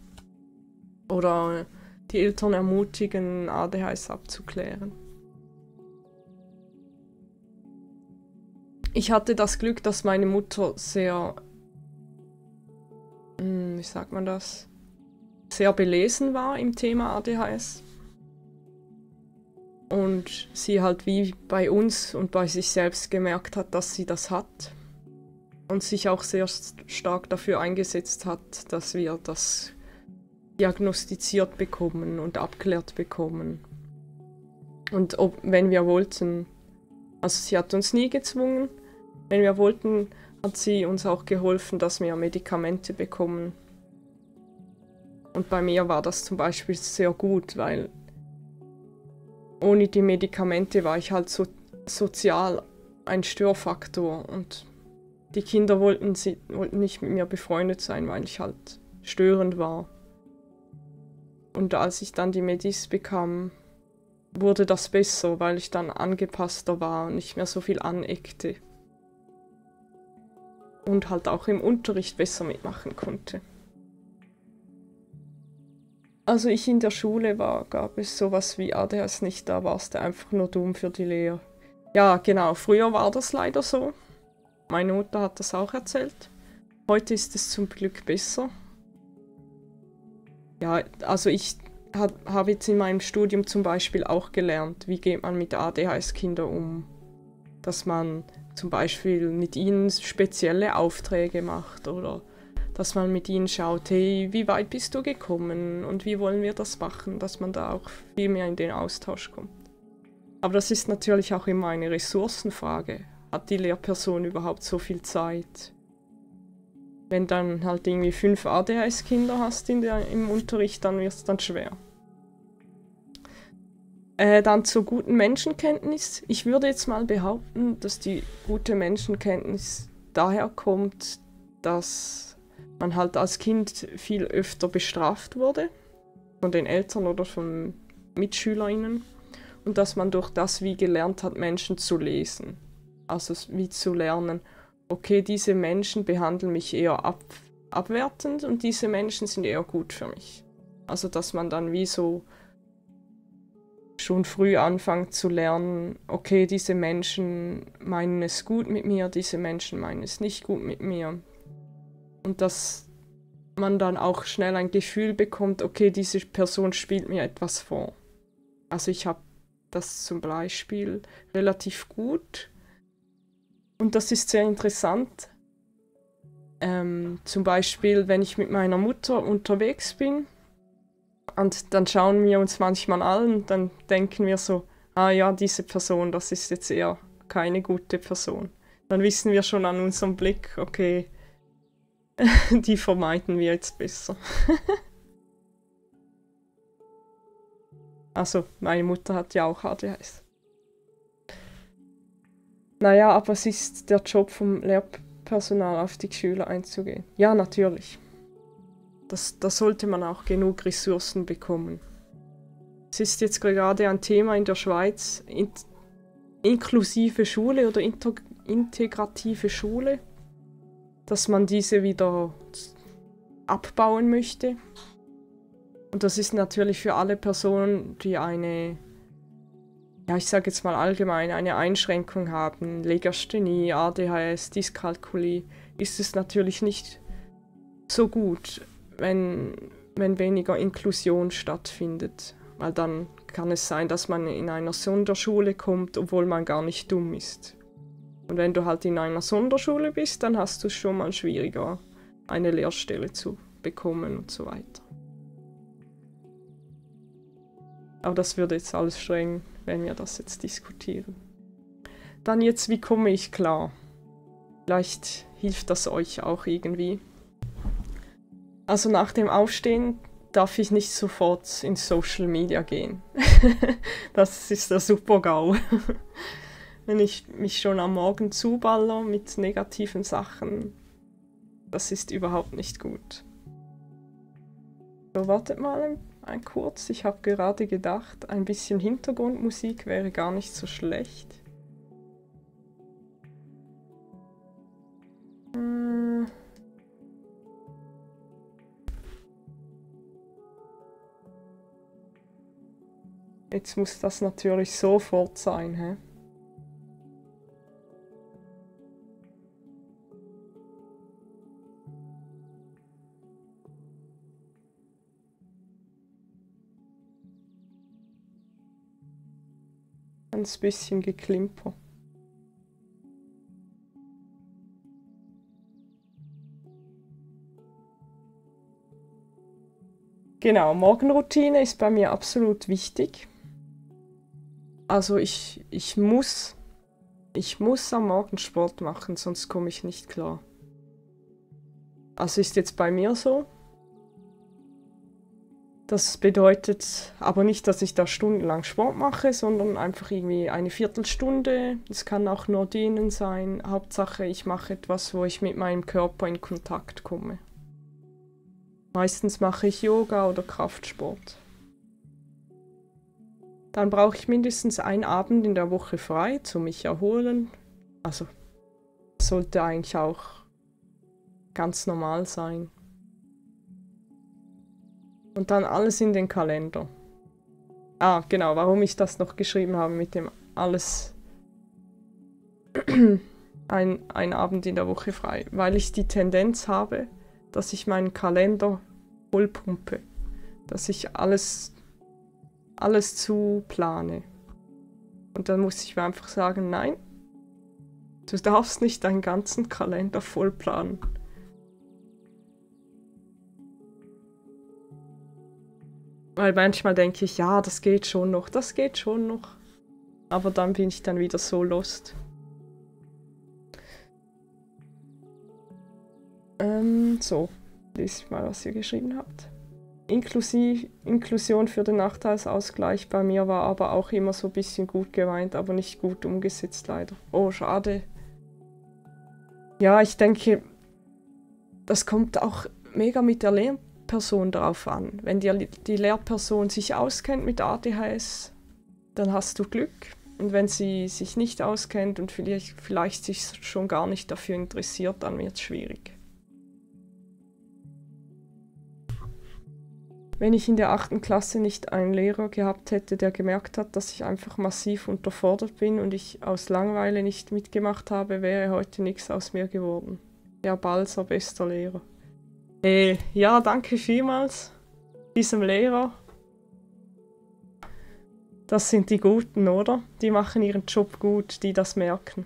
oder die Eltern ermutigen, ADHS abzuklären. Ich hatte das Glück, dass meine Mutter sehr, wie sagt man das, sehr belesen war im Thema ADHS. Und sie halt wie bei uns und bei sich selbst gemerkt hat, dass sie das hat. Und sich auch sehr stark dafür eingesetzt hat, dass wir das diagnostiziert bekommen und abklärt bekommen. Und wenn wir wollten, also sie hat uns nie gezwungen, wenn wir wollten, hat sie uns auch geholfen, dass wir Medikamente bekommen. Und bei mir war das zum Beispiel sehr gut, weil ohne die Medikamente war ich halt so sozial ein Störfaktor und die Kinder wollten nicht mit mir befreundet sein, weil ich halt störend war. Und als ich dann die Medis bekam, wurde das besser, weil ich dann angepasster war und nicht mehr so viel aneckte. Und halt auch im Unterricht besser mitmachen konnte. Als ich in der Schule war, gab es sowas wie ADHS nicht, da warst du einfach nur dumm für die Lehre. Ja, genau, früher war das leider so. Meine Mutter hat das auch erzählt. Heute ist es zum Glück besser. Ja, also ich habe jetzt in meinem Studium zum Beispiel auch gelernt, wie geht man mit ADHS-Kindern um. Dass man zum Beispiel mit ihnen spezielle Aufträge macht oder dass man mit ihnen schaut, hey, wie weit bist du gekommen und wie wollen wir das machen, dass man da auch viel mehr in den Austausch kommt. Aber das ist natürlich auch immer eine Ressourcenfrage. Hat die Lehrperson überhaupt so viel Zeit? Wenn dann halt irgendwie 5 ADHS-Kinder hast im Unterricht, dann wird es dann schwer. Dann zur guten Menschenkenntnis. Ich würde jetzt mal behaupten, dass die gute Menschenkenntnis daher kommt, dass man halt als Kind viel öfter bestraft wurde, von den Eltern oder von MitschülerInnen, und dass man durch das wie gelernt hat, Menschen zu lesen. Also wie zu lernen, okay, diese Menschen behandeln mich eher abwertend und diese Menschen sind eher gut für mich. Also dass man dann wie so schon früh anfängt zu lernen, okay, diese Menschen meinen es gut mit mir, diese Menschen meinen es nicht gut mit mir. Und dass man dann auch schnell ein Gefühl bekommt, okay, diese Person spielt mir etwas vor. Also ich habe das zum Beispiel relativ gut. Und das ist sehr interessant. Zum Beispiel, wenn ich mit meiner Mutter unterwegs bin und dann schauen wir uns manchmal an und dann denken wir so, ah ja, diese Person, das ist jetzt eher keine gute Person. Dann wissen wir schon an unserem Blick, okay, die vermeiden wir jetzt besser. Also, meine Mutter hat ja auch ADHS. Naja, aber es ist der Job vom Lehrpersonal auf die Schüler einzugehen. Ja, natürlich. Da sollte man auch genug Ressourcen bekommen. Es ist jetzt gerade ein Thema in der Schweiz, inklusive Schule oder integrative Schule, dass man diese wieder abbauen möchte. Und das ist natürlich für alle Personen, die eine, ja, ich sage jetzt mal allgemein, eine Einschränkung haben, Legasthenie, ADHS, Dyskalkulie, ist es natürlich nicht so gut, wenn weniger Inklusion stattfindet. Weil dann kann es sein, dass man in einer Sonderschule kommt, obwohl man gar nicht dumm ist. Und wenn du halt in einer Sonderschule bist, dann hast du es schon mal schwieriger, eine Lehrstelle zu bekommen und so weiter. Aber das würde jetzt alles streng, wenn wir das jetzt diskutieren. Dann jetzt, wie komme ich klar? Vielleicht hilft das euch auch irgendwie. Also nach dem Aufstehen darf ich nicht sofort ins Social Media gehen. Das ist der Super-GAU. Wenn ich mich schon am Morgen zuballer mit negativen Sachen, das ist überhaupt nicht gut. So, wartet mal ein kurz. Ich habe gerade gedacht, ein bisschen Hintergrundmusik wäre gar nicht so schlecht. Jetzt muss das natürlich sofort sein, hä? Ein bisschen Geklimper. Genau, Morgenroutine ist bei mir absolut wichtig. Also ich muss am Morgen Sport machen, sonst komme ich nicht klar. Also ist jetzt bei mir so. Das bedeutet aber nicht, dass ich da stundenlang Sport mache, sondern einfach irgendwie eine Viertelstunde. Es kann auch nur dehnen sein. Hauptsache, ich mache etwas, wo ich mit meinem Körper in Kontakt komme. Meistens mache ich Yoga oder Kraftsport. Dann brauche ich mindestens einen Abend in der Woche frei, um mich erholen. Also, sollte eigentlich auch ganz normal sein. Und dann alles in den Kalender. Ah, genau, warum ich das noch geschrieben habe mit dem alles ein Abend in der Woche frei. Weil ich die Tendenz habe, dass ich meinen Kalender vollpumpe. Dass ich alles zu plane. Und dann muss ich mir einfach sagen, nein, du darfst nicht deinen ganzen Kalender voll planen. Weil manchmal denke ich, ja, das geht schon noch. Aber dann bin ich dann wieder so lost. So, lese ich mal, was ihr geschrieben habt. Inklusion für den Nachteilsausgleich bei mir war aber auch immer so ein bisschen gut gemeint, aber nicht gut umgesetzt leider. Oh, schade. Ja, ich denke, das kommt auch mega mit der Lehrperson drauf an. Wenn die Lehrperson sich auskennt mit ADHS, dann hast du Glück. Und wenn sie sich nicht auskennt und vielleicht sich schon gar nicht dafür interessiert, dann wird es schwierig. Wenn ich in der 8. Klasse nicht einen Lehrer gehabt hätte, der gemerkt hat, dass ich einfach massiv unterfordert bin und ich aus Langeweile nicht mitgemacht habe, wäre heute nichts aus mir geworden. Herr Balser, bester Lehrer. Ja, danke vielmals diesem Lehrer. Das sind die Guten, oder? Die machen ihren Job gut, die das merken.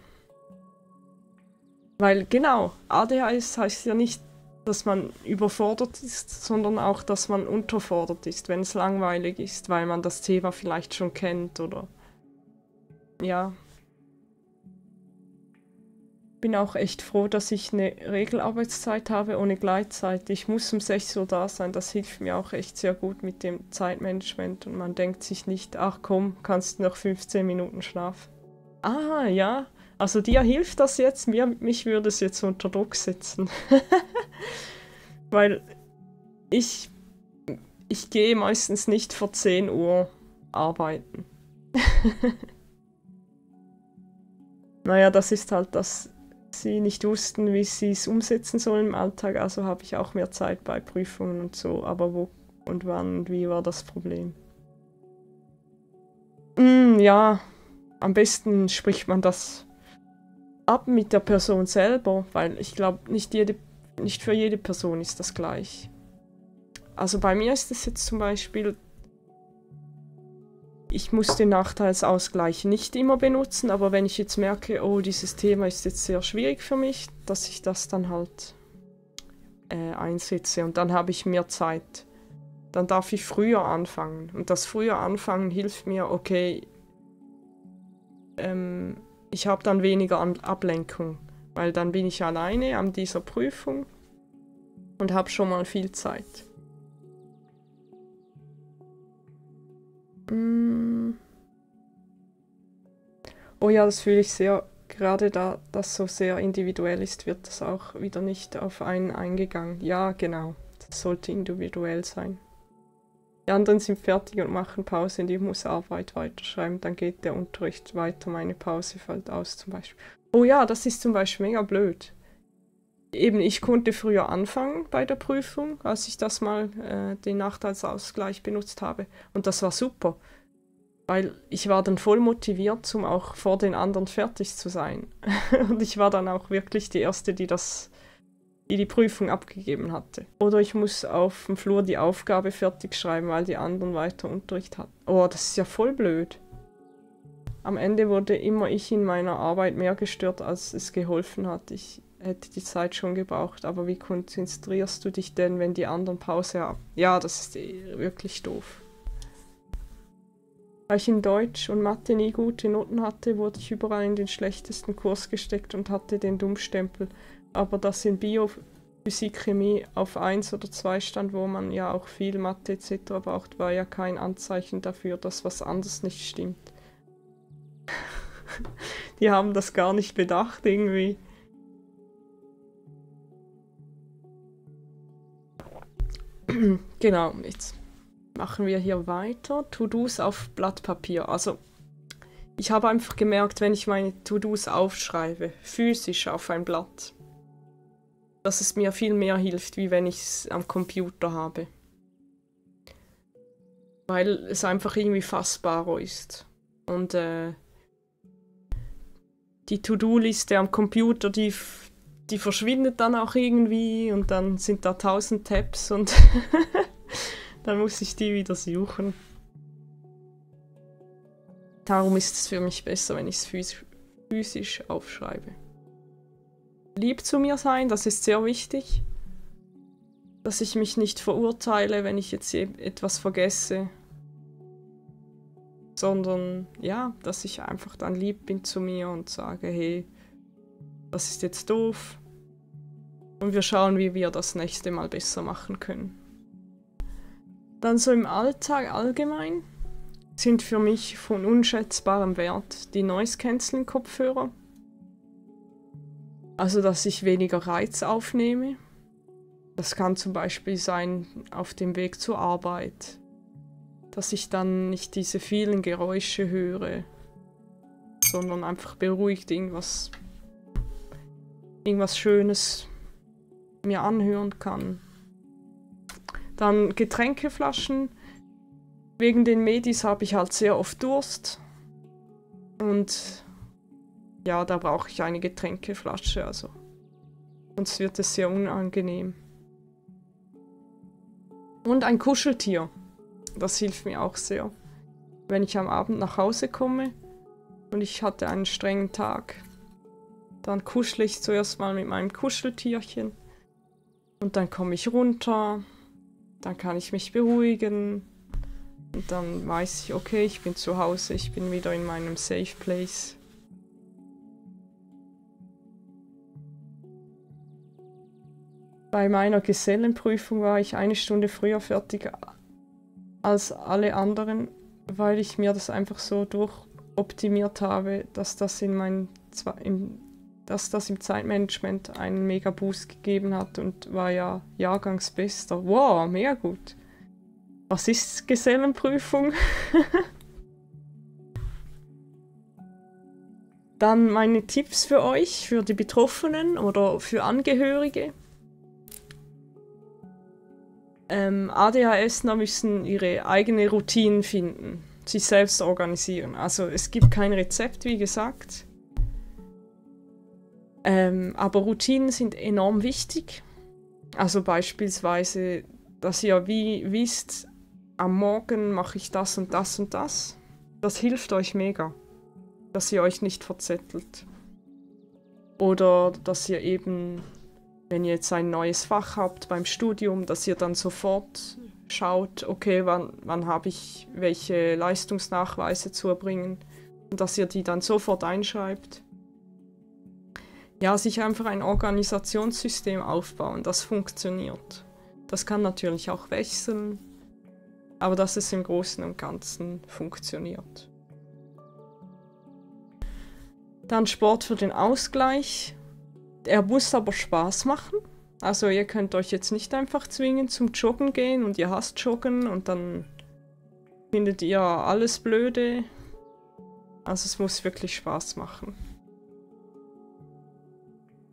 Weil genau, ADHS heißt ja nicht, dass man überfordert ist, sondern auch, dass man unterfordert ist, wenn es langweilig ist, weil man das Thema vielleicht schon kennt oder ja. Bin auch echt froh, dass ich eine Regelarbeitszeit habe ohne Gleitzeit. Ich muss um 6 Uhr da sein, das hilft mir auch echt sehr gut mit dem Zeitmanagement und man denkt sich nicht, ach komm, kannst noch 15 Minuten schlafen. Ah, ja, Also dir hilft das jetzt, mich würde es jetzt unter Druck setzen. Weil ich gehe meistens nicht vor 10 Uhr arbeiten. Naja, das ist halt, dass sie nicht wussten, wie sie es umsetzen sollen im Alltag, also habe ich auch mehr Zeit bei Prüfungen und so. Aber wo und wann und wie war das Problem? Ja, am besten spricht man das ab mit der Person selber, weil ich glaube, nicht für jede Person ist das gleich. Also bei mir ist es jetzt zum Beispiel, ich muss den Nachteilsausgleich nicht immer benutzen, aber wenn ich jetzt merke, oh, dieses Thema ist jetzt sehr schwierig für mich, dass ich das dann halt einsetze und dann habe ich mehr Zeit. Dann darf ich früher anfangen. Und das früher anfangen hilft mir, okay, ich habe dann weniger Ablenkung, weil dann bin ich alleine an dieser Prüfung und habe schon mal viel Zeit. Oh ja, das fühle ich sehr. Gerade da das so sehr individuell ist, wird das auch wieder nicht auf einen eingegangen. Ja, genau. Das sollte individuell sein. Die anderen sind fertig und machen Pause und ich muss Arbeit weiterschreiben. Dann geht der Unterricht weiter, meine Pause fällt aus zum Beispiel. Oh ja, das ist zum Beispiel mega blöd. Eben, ich konnte früher anfangen bei der Prüfung, als ich das mal den Nachteilsausgleich benutzt habe. Und das war super, weil ich war dann voll motiviert, um auch vor den anderen fertig zu sein. Und ich war dann auch wirklich die Erste, die die Prüfung abgegeben hatte. Oder ich muss auf dem Flur die Aufgabe fertig schreiben, weil die anderen weiter Unterricht hatten. Oh, das ist ja voll blöd. Am Ende wurde immer ich in meiner Arbeit mehr gestört, als es geholfen hat. Ich hätte die Zeit schon gebraucht, aber wie konzentrierst du dich denn, wenn die anderen Pause haben? Ja, das ist wirklich doof. Weil ich in Deutsch und Mathe nie gute Noten hatte, wurde ich überall in den schlechtesten Kurs gesteckt und hatte den Dummstempel. Aber dass in Bio, Physik, Chemie auf 1 oder 2 stand, wo man ja auch viel Mathe etc. braucht, war ja kein Anzeichen dafür, dass was anderes nicht stimmt. Die haben das gar nicht bedacht irgendwie. Genau, jetzt machen wir hier weiter. To-Dos auf Blatt Papier. Also, ich habe einfach gemerkt, wenn ich meine To-Dos aufschreibe, physisch auf ein Blatt, dass es mir viel mehr hilft, wie wenn ich es am Computer habe. Weil es einfach irgendwie fassbarer ist. Und die To-Do-Liste am Computer, die verschwindet dann auch irgendwie und dann sind da 1000 Tabs und dann muss ich die wieder suchen. Darum ist es für mich besser, wenn ich es physisch aufschreibe. Lieb zu mir sein, das ist sehr wichtig. Dass ich mich nicht verurteile, wenn ich jetzt etwas vergesse. Sondern, ja, dass ich einfach dann lieb bin zu mir und sage, hey, das ist jetzt doof. Und wir schauen, wie wir das nächste Mal besser machen können. Dann so im Alltag allgemein sind für mich von unschätzbarem Wert die Noise-Canceling-Kopfhörer. Also, dass ich weniger Reiz aufnehme. Das kann zum Beispiel sein auf dem Weg zur Arbeit, dass ich dann nicht diese vielen Geräusche höre, sondern einfach beruhigt irgendwas Schönes mir anhören kann. Dann Getränkeflaschen. Wegen den Medis habe ich halt sehr oft Durst. Und ja, da brauche ich eine Getränkeflasche, also. Sonst wird es sehr unangenehm. Und ein Kuscheltier. Das hilft mir auch sehr. Wenn ich am Abend nach Hause komme und ich hatte einen strengen Tag, dann kuschle ich zuerst mal mit meinem Kuscheltierchen. Und dann komme ich runter, dann kann ich mich beruhigen. Und dann weiß ich, okay, ich bin zu Hause, ich bin wieder in meinem Safe Place. Bei meiner Gesellenprüfung war ich 1 Stunde früher fertig als alle anderen, weil ich mir das einfach so durchoptimiert habe, dass das in mein dass das im Zeitmanagement einen mega Boost gegeben hat und war ja Jahrgangsbester. Wow, mega gut. Was ist Gesellenprüfung? Dann meine Tipps für euch, für die Betroffenen oder für Angehörige. ADHSler müssen ihre eigene Routinen finden, sich selbst organisieren. Also es gibt kein Rezept, wie gesagt. Aber Routinen sind enorm wichtig. Also beispielsweise, dass ihr wisst, am Morgen mache ich das und das und das. Das hilft euch mega, dass ihr euch nicht verzettelt. Oder dass ihr eben, wenn ihr jetzt ein neues Fach habt beim Studium, dass ihr dann sofort schaut, okay, wann habe ich welche Leistungsnachweise zu erbringen und dass ihr die dann sofort einschreibt. Ja, sich einfach ein Organisationssystem aufbauen, das funktioniert. Das kann natürlich auch wechseln, aber dass es im Großen und Ganzen funktioniert. Dann Sport für den Ausgleich. Er muss aber Spaß machen. Also ihr könnt euch jetzt nicht einfach zwingen zum Joggen gehen und ihr hasst Joggen und dann findet ihr alles blöde. Also es muss wirklich Spaß machen.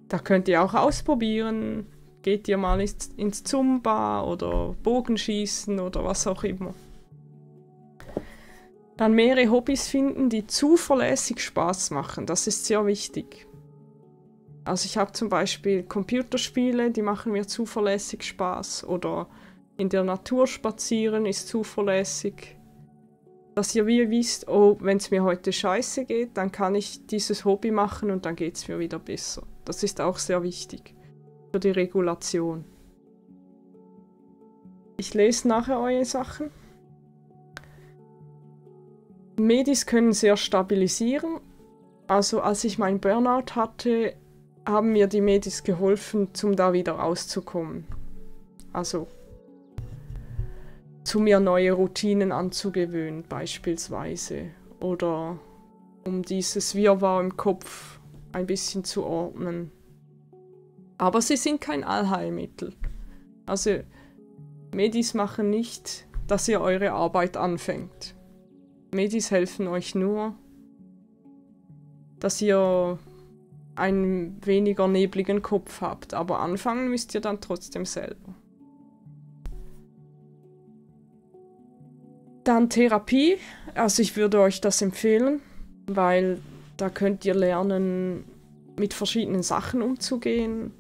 Da könnt ihr auch ausprobieren. Geht ihr mal ins Zumba oder Bogenschießen oder was auch immer. Dann mehrere Hobbys finden, die zuverlässig Spaß machen. Das ist sehr wichtig. Also ich habe zum Beispiel Computerspiele, die machen mir zuverlässig Spaß. Oder in der Natur spazieren ist zuverlässig. Dass ihr wie wisst, oh, wenn es mir heute scheiße geht, dann kann ich dieses Hobby machen und dann geht es mir wieder besser. Das ist auch sehr wichtig für die Regulation. Ich lese nachher eure Sachen. Medis können sehr stabilisieren. Also als ich meinen Burnout hatte, haben mir die Medis geholfen, um da wieder rauszukommen. Also zu mir neue Routinen anzugewöhnen beispielsweise. Oder um dieses Wirrwarr im Kopf ein bisschen zu ordnen. Aber sie sind kein Allheilmittel. Also Medis machen nicht, dass ihr eure Arbeit anfängt. Medis helfen euch nur, dass ihr einen weniger nebligen Kopf habt. Aber anfangen müsst ihr dann trotzdem selber. Dann Therapie. Also ich würde euch das empfehlen, weil da könnt ihr lernen, mit verschiedenen Sachen umzugehen,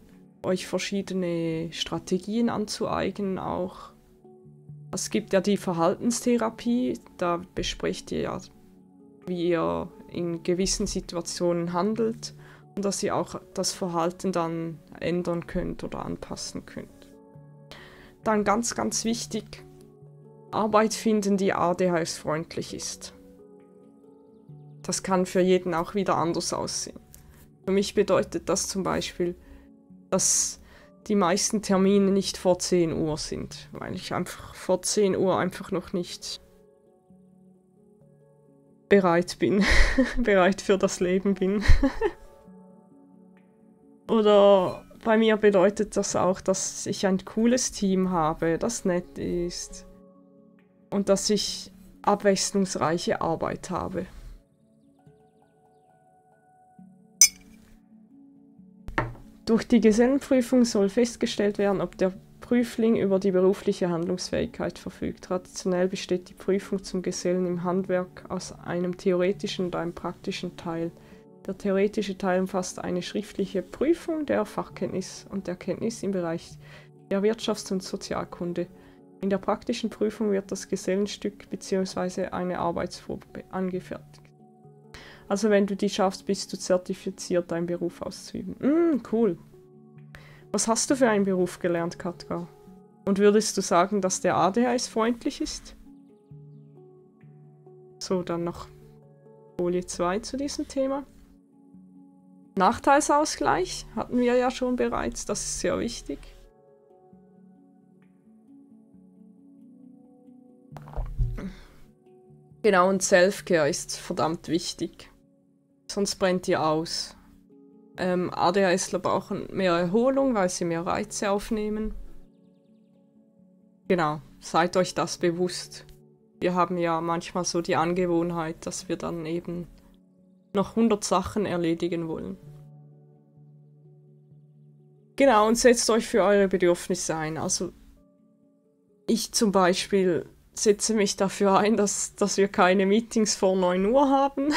euch verschiedene Strategien anzueignen auch. Es gibt ja die Verhaltenstherapie, da besprecht ihr ja, wie ihr in gewissen Situationen handelt und dass ihr auch das Verhalten dann ändern könnt oder anpassen könnt. Dann ganz, ganz wichtig, Arbeit finden, die ADHS-freundlich ist. Das kann für jeden auch wieder anders aussehen. Für mich bedeutet das zum Beispiel, dass die meisten Termine nicht vor 10 Uhr sind, weil ich einfach vor 10 Uhr einfach noch nicht bereit bin, bereit für das Leben bin. Oder bei mir bedeutet das auch, dass ich ein cooles Team habe, das nett ist und dass ich abwechslungsreiche Arbeit habe. Durch die Gesellenprüfung soll festgestellt werden, ob der Prüfling über die berufliche Handlungsfähigkeit verfügt. Traditionell besteht die Prüfung zum Gesellen im Handwerk aus einem theoretischen und einem praktischen Teil. Der theoretische Teil umfasst eine schriftliche Prüfung der Fachkenntnis und Erkenntnis im Bereich der Wirtschafts- und Sozialkunde. In der praktischen Prüfung wird das Gesellenstück bzw. eine Arbeitsprobe angefertigt. Also wenn du die schaffst, bist du zertifiziert, deinen Beruf auszuüben. Cool. Was hast du für einen Beruf gelernt, Katka? Und würdest du sagen, dass der ADHS-freundlich ist? So, dann noch Folie 2 zu diesem Thema. Nachteilsausgleich hatten wir ja schon bereits, das ist sehr wichtig. Genau, und Self-Care ist verdammt wichtig. sonst brennt ihr aus. ADHSler brauchen mehr Erholung, weil sie mehr Reize aufnehmen. Genau, seid euch das bewusst. Wir haben ja manchmal so die Angewohnheit, dass wir dann eben noch 100 Sachen erledigen wollen. Genau, und setzt euch für eure Bedürfnisse ein. Also ich zum Beispiel setze mich dafür ein, dass wir keine Meetings vor 9 Uhr haben.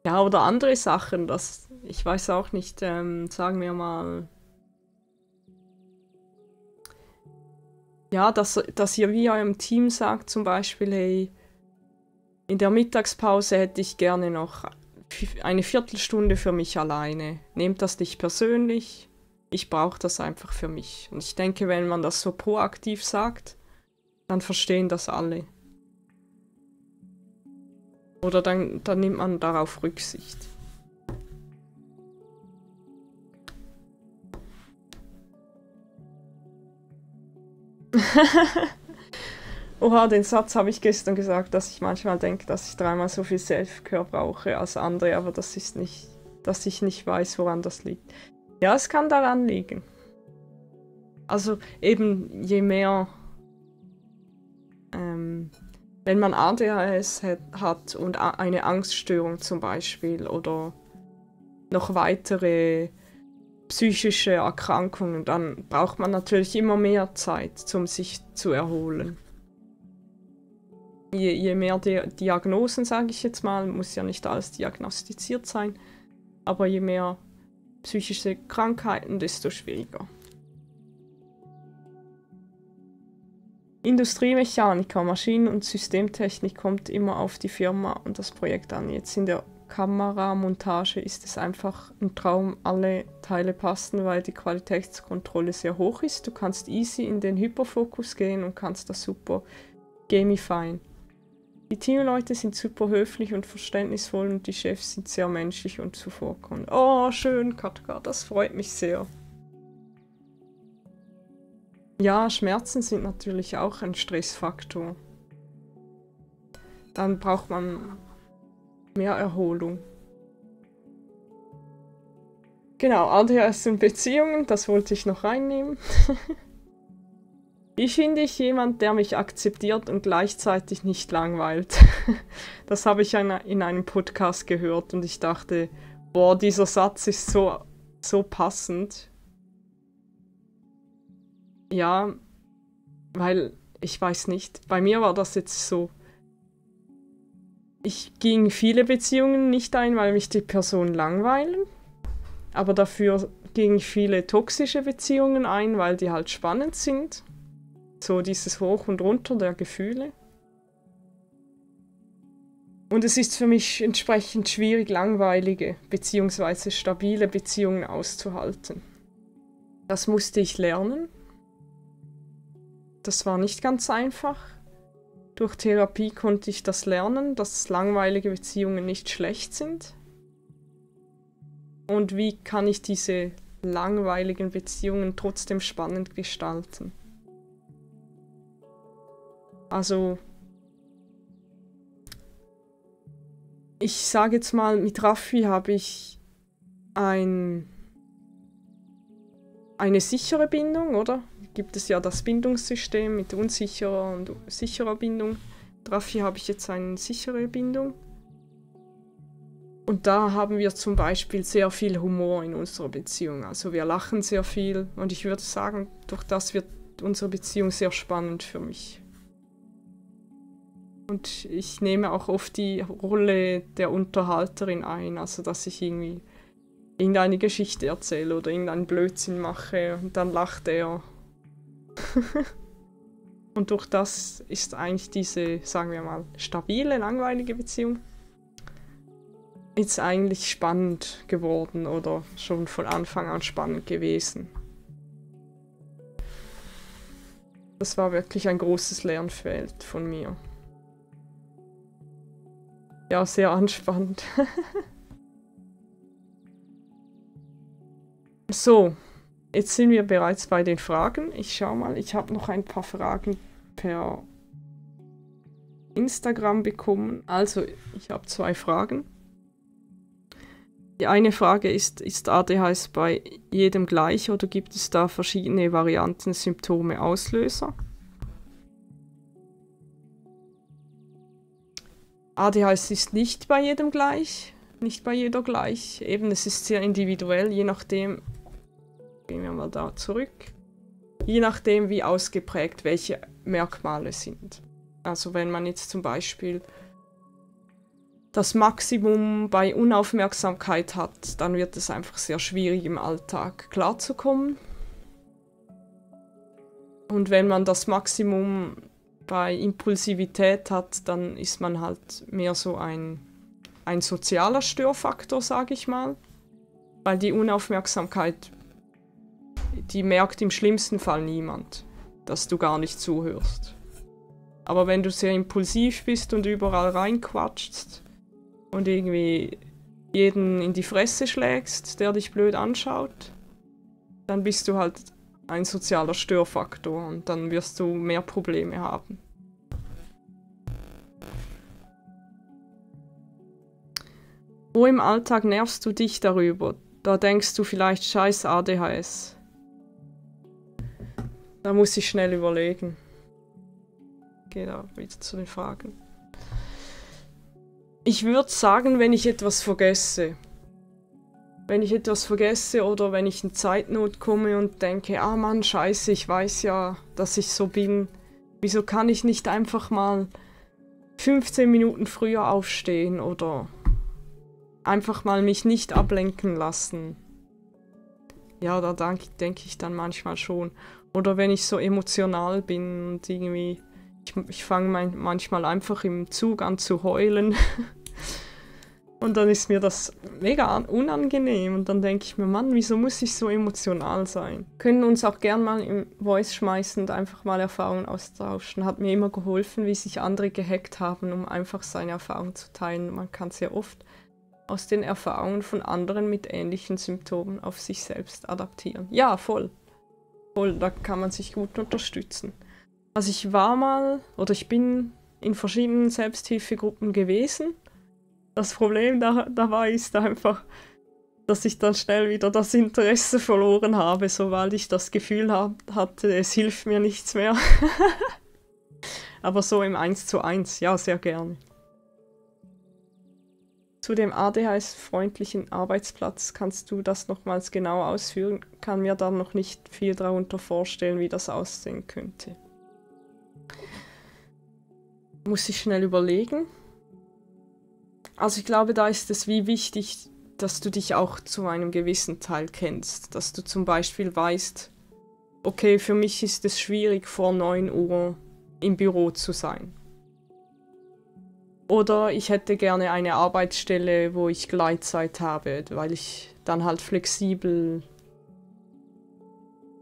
Ja, oder andere Sachen, ich weiß auch nicht, sagen wir mal, ja, dass ihr wie eurem Team sagt zum Beispiel, hey, in der Mittagspause hätte ich gerne noch eine Viertelstunde für mich alleine. Nehmt das nicht persönlich, ich brauche das einfach für mich. Und ich denke, wenn man das so proaktiv sagt, dann verstehen das alle. Oder dann nimmt man darauf Rücksicht. Oha, den Satz habe ich gestern gesagt, dass ich manchmal denke, dass ich 3-mal so viel Self-Care brauche als andere, aber das ist nicht, dass ich nicht weiß, woran das liegt. Ja, es kann daran liegen. Also eben, je mehr, wenn man ADHS hat und eine Angststörung zum Beispiel oder noch weitere psychische Erkrankungen, dann braucht man natürlich immer mehr Zeit, um sich zu erholen. Je mehr Diagnosen, sage ich jetzt mal, muss ja nicht alles diagnostiziert sein, aber je mehr psychische Krankheiten, desto schwieriger. Industriemechaniker, Maschinen- und Systemtechnik kommt immer auf die Firma und das Projekt an. Jetzt in der Kameramontage ist es einfach ein Traum, alle Teile passen, weil die Qualitätskontrolle sehr hoch ist. Du kannst easy in den Hyperfokus gehen und kannst das super gamifyen. Die Teamleute sind super höflich und verständnisvoll und die Chefs sind sehr menschlich und zuvorkommend. Oh, schön, Katka, das freut mich sehr. Ja, Schmerzen sind natürlich auch ein Stressfaktor. Dann braucht man mehr Erholung. Genau, ADHS und Beziehungen, das wollte ich noch reinnehmen. Wie finde ich jemand, der mich akzeptiert und gleichzeitig nicht langweilt? Das habe ich in einem Podcast gehört und ich dachte, boah, dieser Satz ist so passend. Ja, weil, ich weiß nicht, bei mir war das jetzt so, ich ging viele Beziehungen nicht ein, weil mich die Personen langweilen, aber dafür ging ich viele toxische Beziehungen ein, weil die halt spannend sind. So dieses Hoch und Runter der Gefühle. Und es ist für mich entsprechend schwierig, langweilige bzw. stabile Beziehungen auszuhalten. Das musste ich lernen. Das war nicht ganz einfach. Durch Therapie konnte ich das lernen, dass langweilige Beziehungen nicht schlecht sind. Und wie kann ich diese langweiligen Beziehungen trotzdem spannend gestalten? Also, ich sage jetzt mal, mit Raffi habe ich eine sichere Bindung, oder? Gibt es ja das Bindungssystem mit unsicherer und sicherer Bindung. Mit Raffi habe ich jetzt eine sichere Bindung. Und da haben wir zum Beispiel sehr viel Humor in unserer Beziehung. Also wir lachen sehr viel und ich würde sagen, durch das wird unsere Beziehung sehr spannend für mich. Und ich nehme auch oft die Rolle der Unterhalterin ein, also dass ich irgendwie irgendeine Geschichte erzähle oder irgendeinen Blödsinn mache und dann lacht er. Und durch das ist eigentlich diese, sagen wir mal, stabile, langweilige Beziehung jetzt eigentlich spannend geworden oder schon von Anfang an spannend gewesen. Das war wirklich ein großes Lernfeld von mir. Ja, sehr anspannend. So, jetzt sind wir bereits bei den Fragen. Ich schau mal, ich habe noch ein paar Fragen per Instagram bekommen. Also, ich habe 2 Fragen. Die eine Frage ist ADHS bei jedem gleich oder gibt es da verschiedene Varianten, Symptome, Auslöser? ADHS ist nicht bei jedem gleich, nicht bei jeder gleich. Eben, es ist sehr individuell, je nachdem, gehen wir mal da zurück, je nachdem, wie ausgeprägt welche Merkmale sind. Also wenn man jetzt zum Beispiel das Maximum bei Unaufmerksamkeit hat, dann wird es einfach sehr schwierig im Alltag klarzukommen. Und wenn man das Maximum bei Impulsivität hat, dann ist man halt mehr so ein sozialer Störfaktor, sage ich mal. Weil die Unaufmerksamkeit, die merkt im schlimmsten Fall niemand, dass du gar nicht zuhörst. Aber wenn du sehr impulsiv bist und überall reinquatschst und irgendwie jeden in die Fresse schlägst, der dich blöd anschaut, dann bist du halt ein sozialer Störfaktor und dann wirst du mehr Probleme haben. Wo im Alltag nervst du dich darüber? Da denkst du vielleicht scheiß ADHS. Da muss ich schnell überlegen. Gehe da wieder zu den Fragen. Ich würde sagen, wenn ich etwas vergesse. Wenn ich etwas vergesse oder wenn ich in Zeitnot komme und denke, ah Mann, scheiße, ich weiß ja, dass ich so bin. Wieso kann ich nicht einfach mal 15 Minuten früher aufstehen oder einfach mal mich nicht ablenken lassen? Ja, da denke ich dann manchmal schon. Oder wenn ich so emotional bin und irgendwie, ich fange manchmal einfach im Zug an zu heulen. Und dann ist mir das mega unangenehm und dann denke ich mir, Mann, wieso muss ich so emotional sein? Können uns auch gern mal im Voice schmeißen und einfach mal Erfahrungen austauschen. Hat mir immer geholfen, wie sich andere gehackt haben, um einfach seine Erfahrungen zu teilen. Man kann sehr oft aus den Erfahrungen von anderen mit ähnlichen Symptomen auf sich selbst adaptieren. Ja, voll. Voll, da kann man sich gut unterstützen. Also ich bin in verschiedenen Selbsthilfegruppen gewesen. Das Problem dabei ist einfach, dass ich dann schnell wieder das Interesse verloren habe, sobald ich das Gefühl hatte, es hilft mir nichts mehr. Aber so im 1:1, ja, sehr gerne. Zu dem ADHS-freundlichen Arbeitsplatz kannst du das nochmals genau ausführen? Kann mir da noch nicht viel darunter vorstellen, wie das aussehen könnte. Muss ich schnell überlegen. Also ich glaube, da ist es wie wichtig, dass du dich auch zu einem gewissen Teil kennst. Dass du zum Beispiel weißt, okay, für mich ist es schwierig, vor 9 Uhr im Büro zu sein. Oder ich hätte gerne eine Arbeitsstelle, wo ich Gleitzeit habe, weil ich dann halt flexibel,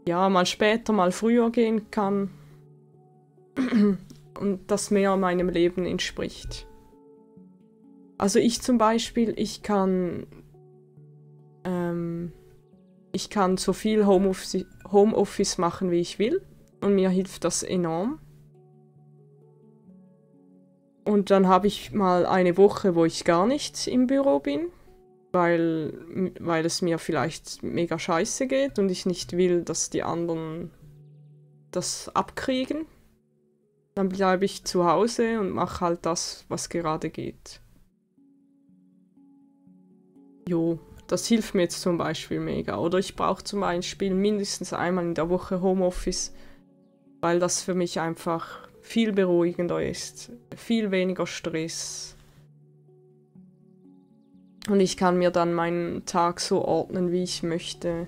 ja, mal später, mal früher gehen kann. Und das mehr meinem Leben entspricht. Also ich zum Beispiel, ich kann so viel Homeoffice machen, wie ich will. Und mir hilft das enorm. Und dann habe ich mal eine Woche, wo ich gar nicht im Büro bin, weil es mir vielleicht mega scheiße geht und ich nicht will, dass die anderen das abkriegen. Dann bleibe ich zu Hause und mache halt das, was gerade geht. Jo, das hilft mir jetzt zum Beispiel mega. Oder ich brauche zum Beispiel mindestens einmal in der Woche Homeoffice, weil das für mich einfach viel beruhigender ist, viel weniger Stress. Und ich kann mir dann meinen Tag so ordnen, wie ich möchte.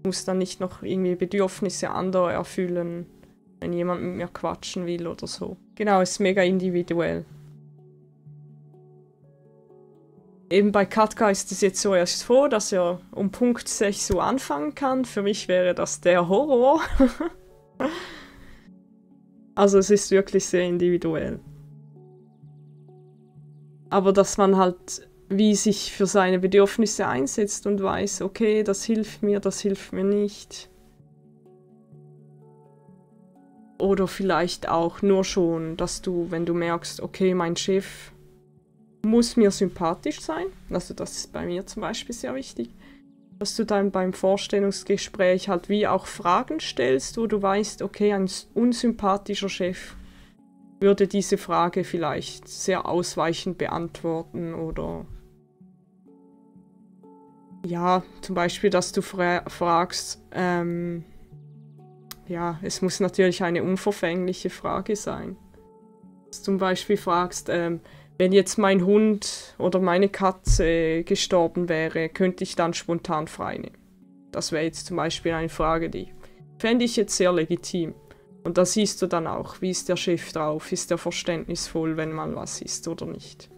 Ich muss dann nicht noch irgendwie Bedürfnisse anderer erfüllen, wenn jemand mit mir quatschen will oder so. Genau, ist mega individuell. Eben bei Katka ist es jetzt so erst so, dass er um Punkt 6 Uhr anfangen kann. Für mich wäre das der Horror. Also es ist wirklich sehr individuell. Aber dass man halt wie sich für seine Bedürfnisse einsetzt und weiß, okay, das hilft mir nicht. Oder vielleicht auch nur schon, dass du, wenn du merkst, okay, mein Chef muss mir sympathisch sein, also das ist bei mir zum Beispiel sehr wichtig, dass du dann beim Vorstellungsgespräch halt wie auch Fragen stellst, wo du weißt, okay, ein unsympathischer Chef würde diese Frage vielleicht sehr ausweichend beantworten oder ja, zum Beispiel, dass du fragst, ja, es muss natürlich eine unverfängliche Frage sein. Dass du zum Beispiel fragst, wenn jetzt mein Hund oder meine Katze gestorben wäre, könnte ich dann spontan freinehmen? Das wäre jetzt zum Beispiel eine Frage, die fände ich jetzt sehr legitim. Und da siehst du dann auch, wie ist der Chef drauf, ist er verständnisvoll, wenn mal was ist oder nicht.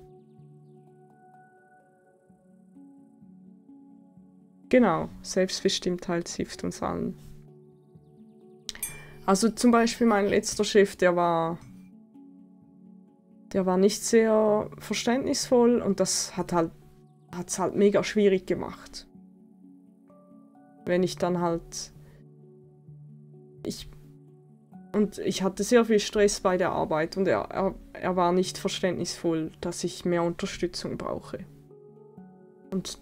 Genau, Selbstbestimmtheit hilft uns allen. Also zum Beispiel mein letzter Chef, der war nicht sehr verständnisvoll und das hat's halt mega schwierig gemacht. Wenn ich dann halt... Ich hatte sehr viel Stress bei der Arbeit und er war nicht verständnisvoll, dass ich mehr Unterstützung brauche. Und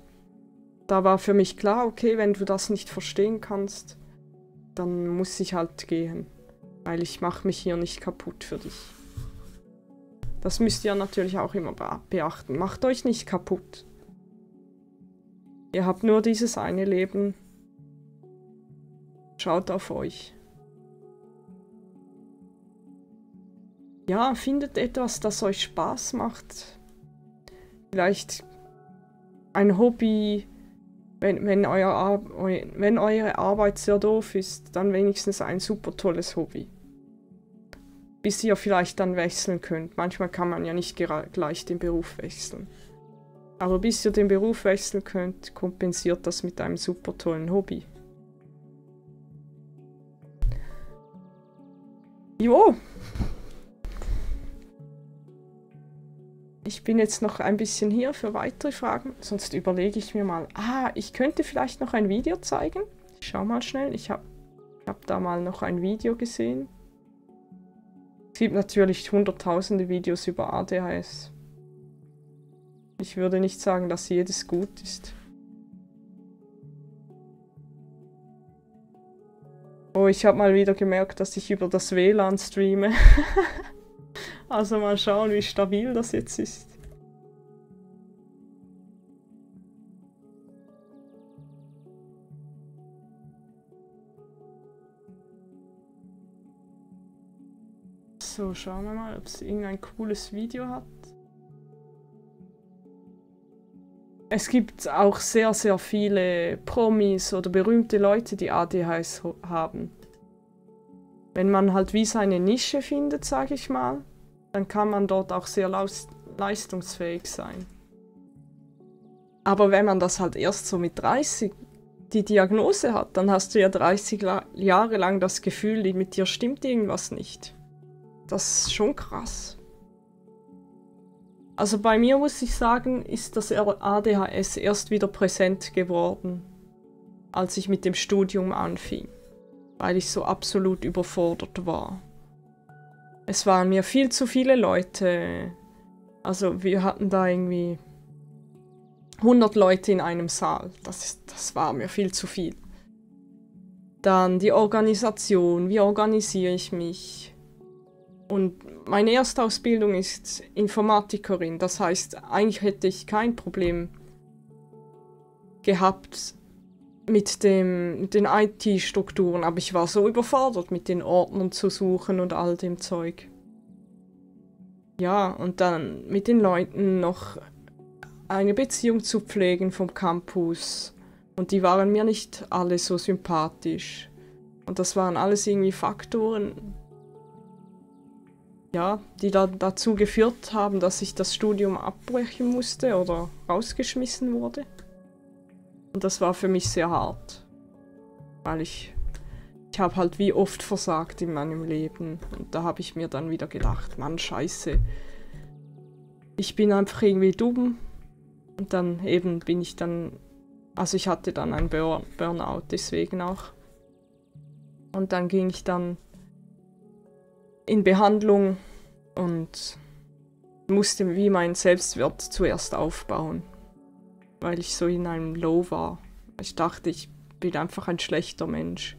da war für mich klar, okay, wenn du das nicht verstehen kannst, dann muss ich halt gehen, weil ich mache mich hier nicht kaputt für dich. Das müsst ihr natürlich auch immer beachten. Macht euch nicht kaputt. Ihr habt nur dieses eine Leben. Schaut auf euch. Ja, findet etwas, das euch Spaß macht. Vielleicht ein Hobby. Wenn eure Arbeit sehr doof ist, dann wenigstens ein super tolles Hobby. Bis ihr vielleicht dann wechseln könnt. Manchmal kann man ja nicht gleich den Beruf wechseln. Aber bis ihr den Beruf wechseln könnt, kompensiert das mit einem super tollen Hobby. Jo! Ich bin jetzt noch ein bisschen hier für weitere Fragen, sonst überlege ich mir mal, ich könnte vielleicht noch ein Video zeigen. Ich schau mal schnell, ich hab da mal noch ein Video gesehen. Es gibt natürlich hunderttausende Videos über ADHS. Ich würde nicht sagen, dass jedes gut ist. Oh, ich habe mal wieder gemerkt, dass ich über das WLAN streame. Also mal schauen, wie stabil das jetzt ist. So, schauen wir mal, ob es irgendein cooles Video hat. Es gibt auch sehr, sehr viele Promis oder berühmte Leute, die ADHS haben. Wenn man halt wie seine Nische findet, sage ich mal, dann kann man dort auch sehr leistungsfähig sein. Aber wenn man das halt erst so mit 30 die Diagnose hat, dann hast du ja 30 Jahre lang das Gefühl, mit dir stimmt irgendwas nicht. Das ist schon krass. Also bei mir muss ich sagen, ist das ADHS erst wieder präsent geworden, als ich mit dem Studium anfing, weil ich so absolut überfordert war. Es waren mir viel zu viele Leute, also wir hatten da irgendwie 100 Leute in einem Saal, das war mir viel zu viel. Dann die Organisation, wie organisiere ich mich? Und meine Erstausbildung ist Informatikerin, das heißt, eigentlich hätte ich kein Problem gehabt mit den IT-Strukturen, aber ich war so überfordert, mit den Ordnern zu suchen und all dem Zeug. Ja, und dann mit den Leuten noch eine Beziehung zu pflegen vom Campus. Und die waren mir nicht alle so sympathisch. Und das waren alles irgendwie Faktoren, ja, die dazu geführt haben, dass ich das Studium abbrechen musste oder rausgeschmissen wurde. Und das war für mich sehr hart, weil ich habe halt wie oft versagt in meinem Leben. Und da habe ich mir dann wieder gedacht, Mann, scheiße, ich bin einfach irgendwie dumm. Und dann eben bin ich dann, also ich hatte dann ein Burnout deswegen auch. Und dann ging ich dann in Behandlung und musste wie meinen Selbstwert zuerst aufbauen, weil ich so in einem Low war. Ich dachte, ich bin einfach ein schlechter Mensch.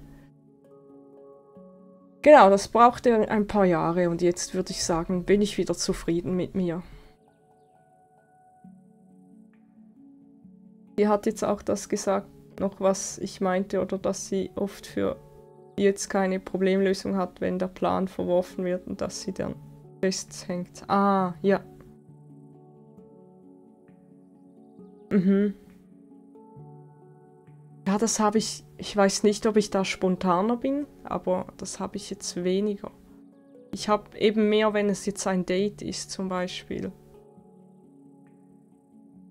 Genau, das brauchte ein paar Jahre und jetzt würde ich sagen, bin ich wieder zufrieden mit mir. Sie hat jetzt auch das gesagt, noch was ich meinte, oder dass sie oft für jetzt keine Problemlösung hat, wenn der Plan verworfen wird und dass sie dann festhängt. Ah, ja. Mhm. Ja, das habe ich weiß nicht, ob ich da spontaner bin, aber das habe ich jetzt weniger. Ich habe eben mehr, wenn es jetzt ein Date ist zum Beispiel.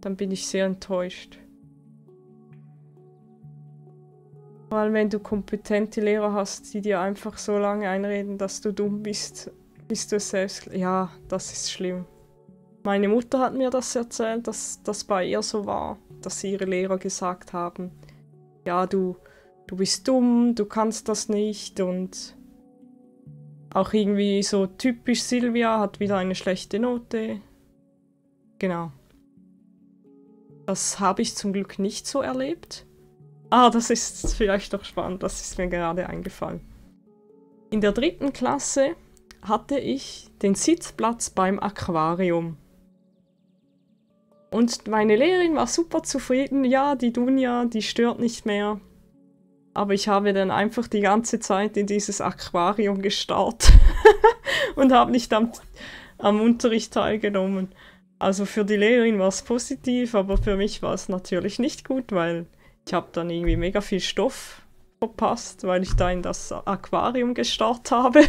Dann bin ich sehr enttäuscht. Vor allem, wenn du kompetente Lehrer hast, die dir einfach so lange einreden, dass du dumm bist, bis du es selbst... Ja, das ist schlimm. Meine Mutter hat mir das erzählt, dass das bei ihr so war, dass ihre Lehrer gesagt haben, ja, du bist dumm, du kannst das nicht und auch irgendwie so typisch Silvia hat wieder eine schlechte Note. Genau. Das habe ich zum Glück nicht so erlebt. Ah, das ist vielleicht doch spannend, das ist mir gerade eingefallen. In der 3. Klasse hatte ich den Sitzplatz beim Aquarium. Und meine Lehrerin war super zufrieden. Ja, die Dunja, die stört nicht mehr. Aber ich habe dann einfach die ganze Zeit in dieses Aquarium gestarrt und habe nicht am Unterricht teilgenommen. Also für die Lehrerin war es positiv, aber für mich war es natürlich nicht gut, weil ich habe dann irgendwie mega viel Stoff verpasst, weil ich da in das Aquarium gestarrt habe.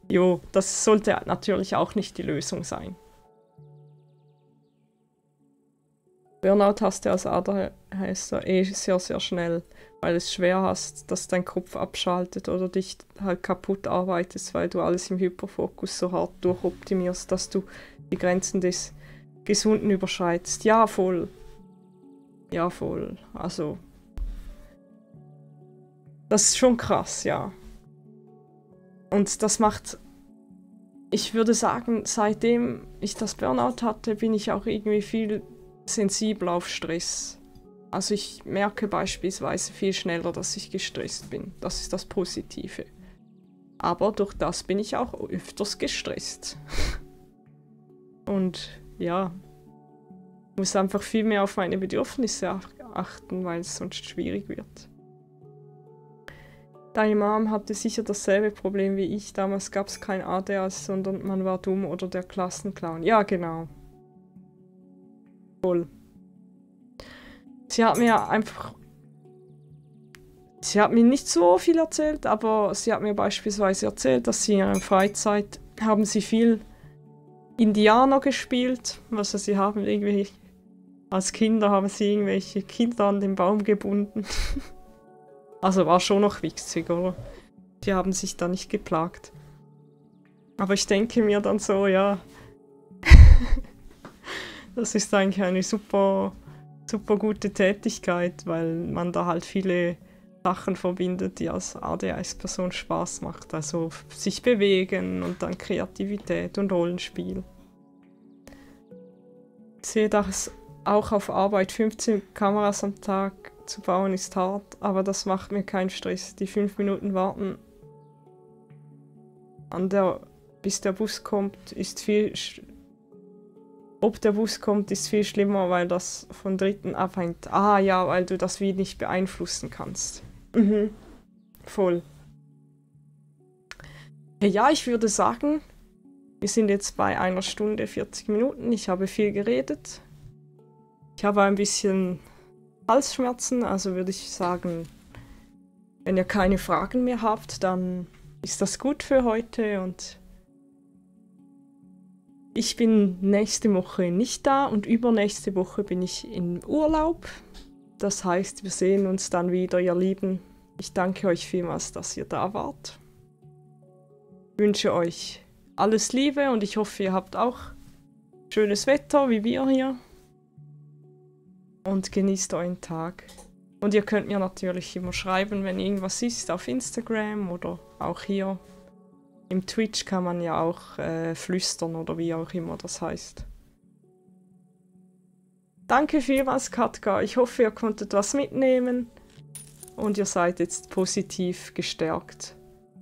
Jo, das sollte natürlich auch nicht die Lösung sein. Burnout hast du als ADHSler sehr, sehr schnell, weil es schwer hast, dass dein Kopf abschaltet oder dich halt kaputt arbeitest, weil du alles im Hyperfokus so hart durchoptimierst, dass du die Grenzen des Gesunden überschreitest. Ja, voll. Ja, voll. Also, das ist schon krass, ja. Und das macht, ich würde sagen, seitdem ich das Burnout hatte, bin ich auch irgendwie viel sensibel auf Stress. Also ich merke beispielsweise viel schneller, dass ich gestresst bin. Das ist das Positive. Aber durch das bin ich auch öfters gestresst. Und ja, muss einfach viel mehr auf meine Bedürfnisse achten, weil es sonst schwierig wird. Deine Mom hatte sicher dasselbe Problem wie ich. Damals gab es kein ADHS, sondern man war dumm oder der Klassenclown. Ja, genau. Voll. Sie hat mir nicht so viel erzählt, aber sie hat mir beispielsweise erzählt, dass sie in ihrer Freizeit haben sie viel Indianer gespielt. Also sie haben irgendwie, als Kinder haben sie irgendwelche Kinder an den Baum gebunden. Also war schon noch witzig, oder? Die haben sich da nicht geplagt. Aber ich denke mir dann so, ja, das ist eigentlich eine super gute Tätigkeit, weil man da halt viele Sachen verbindet, die als ADHS-Person Spaß macht. Also sich bewegen und dann Kreativität und Rollenspiel. Ich sehe das auch auf Arbeit. 15 Kameras am Tag zu bauen ist hart, aber das macht mir keinen Stress. Die 5 Minuten warten, bis der Bus kommt, ist viel... Ob der Bus kommt, ist viel schlimmer, weil das von Dritten abhängt. Ah ja, weil du das wie nicht beeinflussen kannst. Mhm. Voll. Ja, ich würde sagen, wir sind jetzt bei 1 Stunde 40 Minuten. Ich habe viel geredet. Ich habe ein bisschen Halsschmerzen, also würde ich sagen, wenn ihr keine Fragen mehr habt, dann ist das gut für heute und ich bin nächste Woche nicht da und übernächste Woche bin ich in Urlaub. Das heißt, wir sehen uns dann wieder, ihr Lieben. Ich danke euch vielmals, dass ihr da wart. Ich wünsche euch alles Liebe und ich hoffe, ihr habt auch schönes Wetter, wie wir hier. Und genießt euren Tag. Und ihr könnt mir natürlich immer schreiben, wenn irgendwas ist, auf Instagram oder auch hier. Im Twitch kann man ja auch flüstern oder wie auch immer das heißt. Danke vielmals, Katka. Ich hoffe, ihr konntet was mitnehmen und ihr seid jetzt positiv gestärkt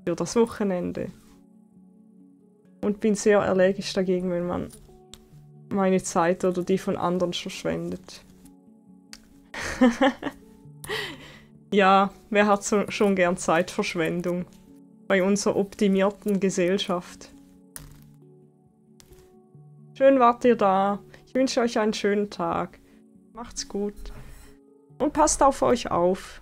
für das Wochenende. Und bin sehr allergisch dagegen, wenn man meine Zeit oder die von anderen verschwendet. Ja, wer hat schon gern Zeitverschwendung bei unserer optimierten Gesellschaft? Schön wart ihr da. Ich wünsche euch einen schönen Tag. Macht's gut. Und passt auf euch auf.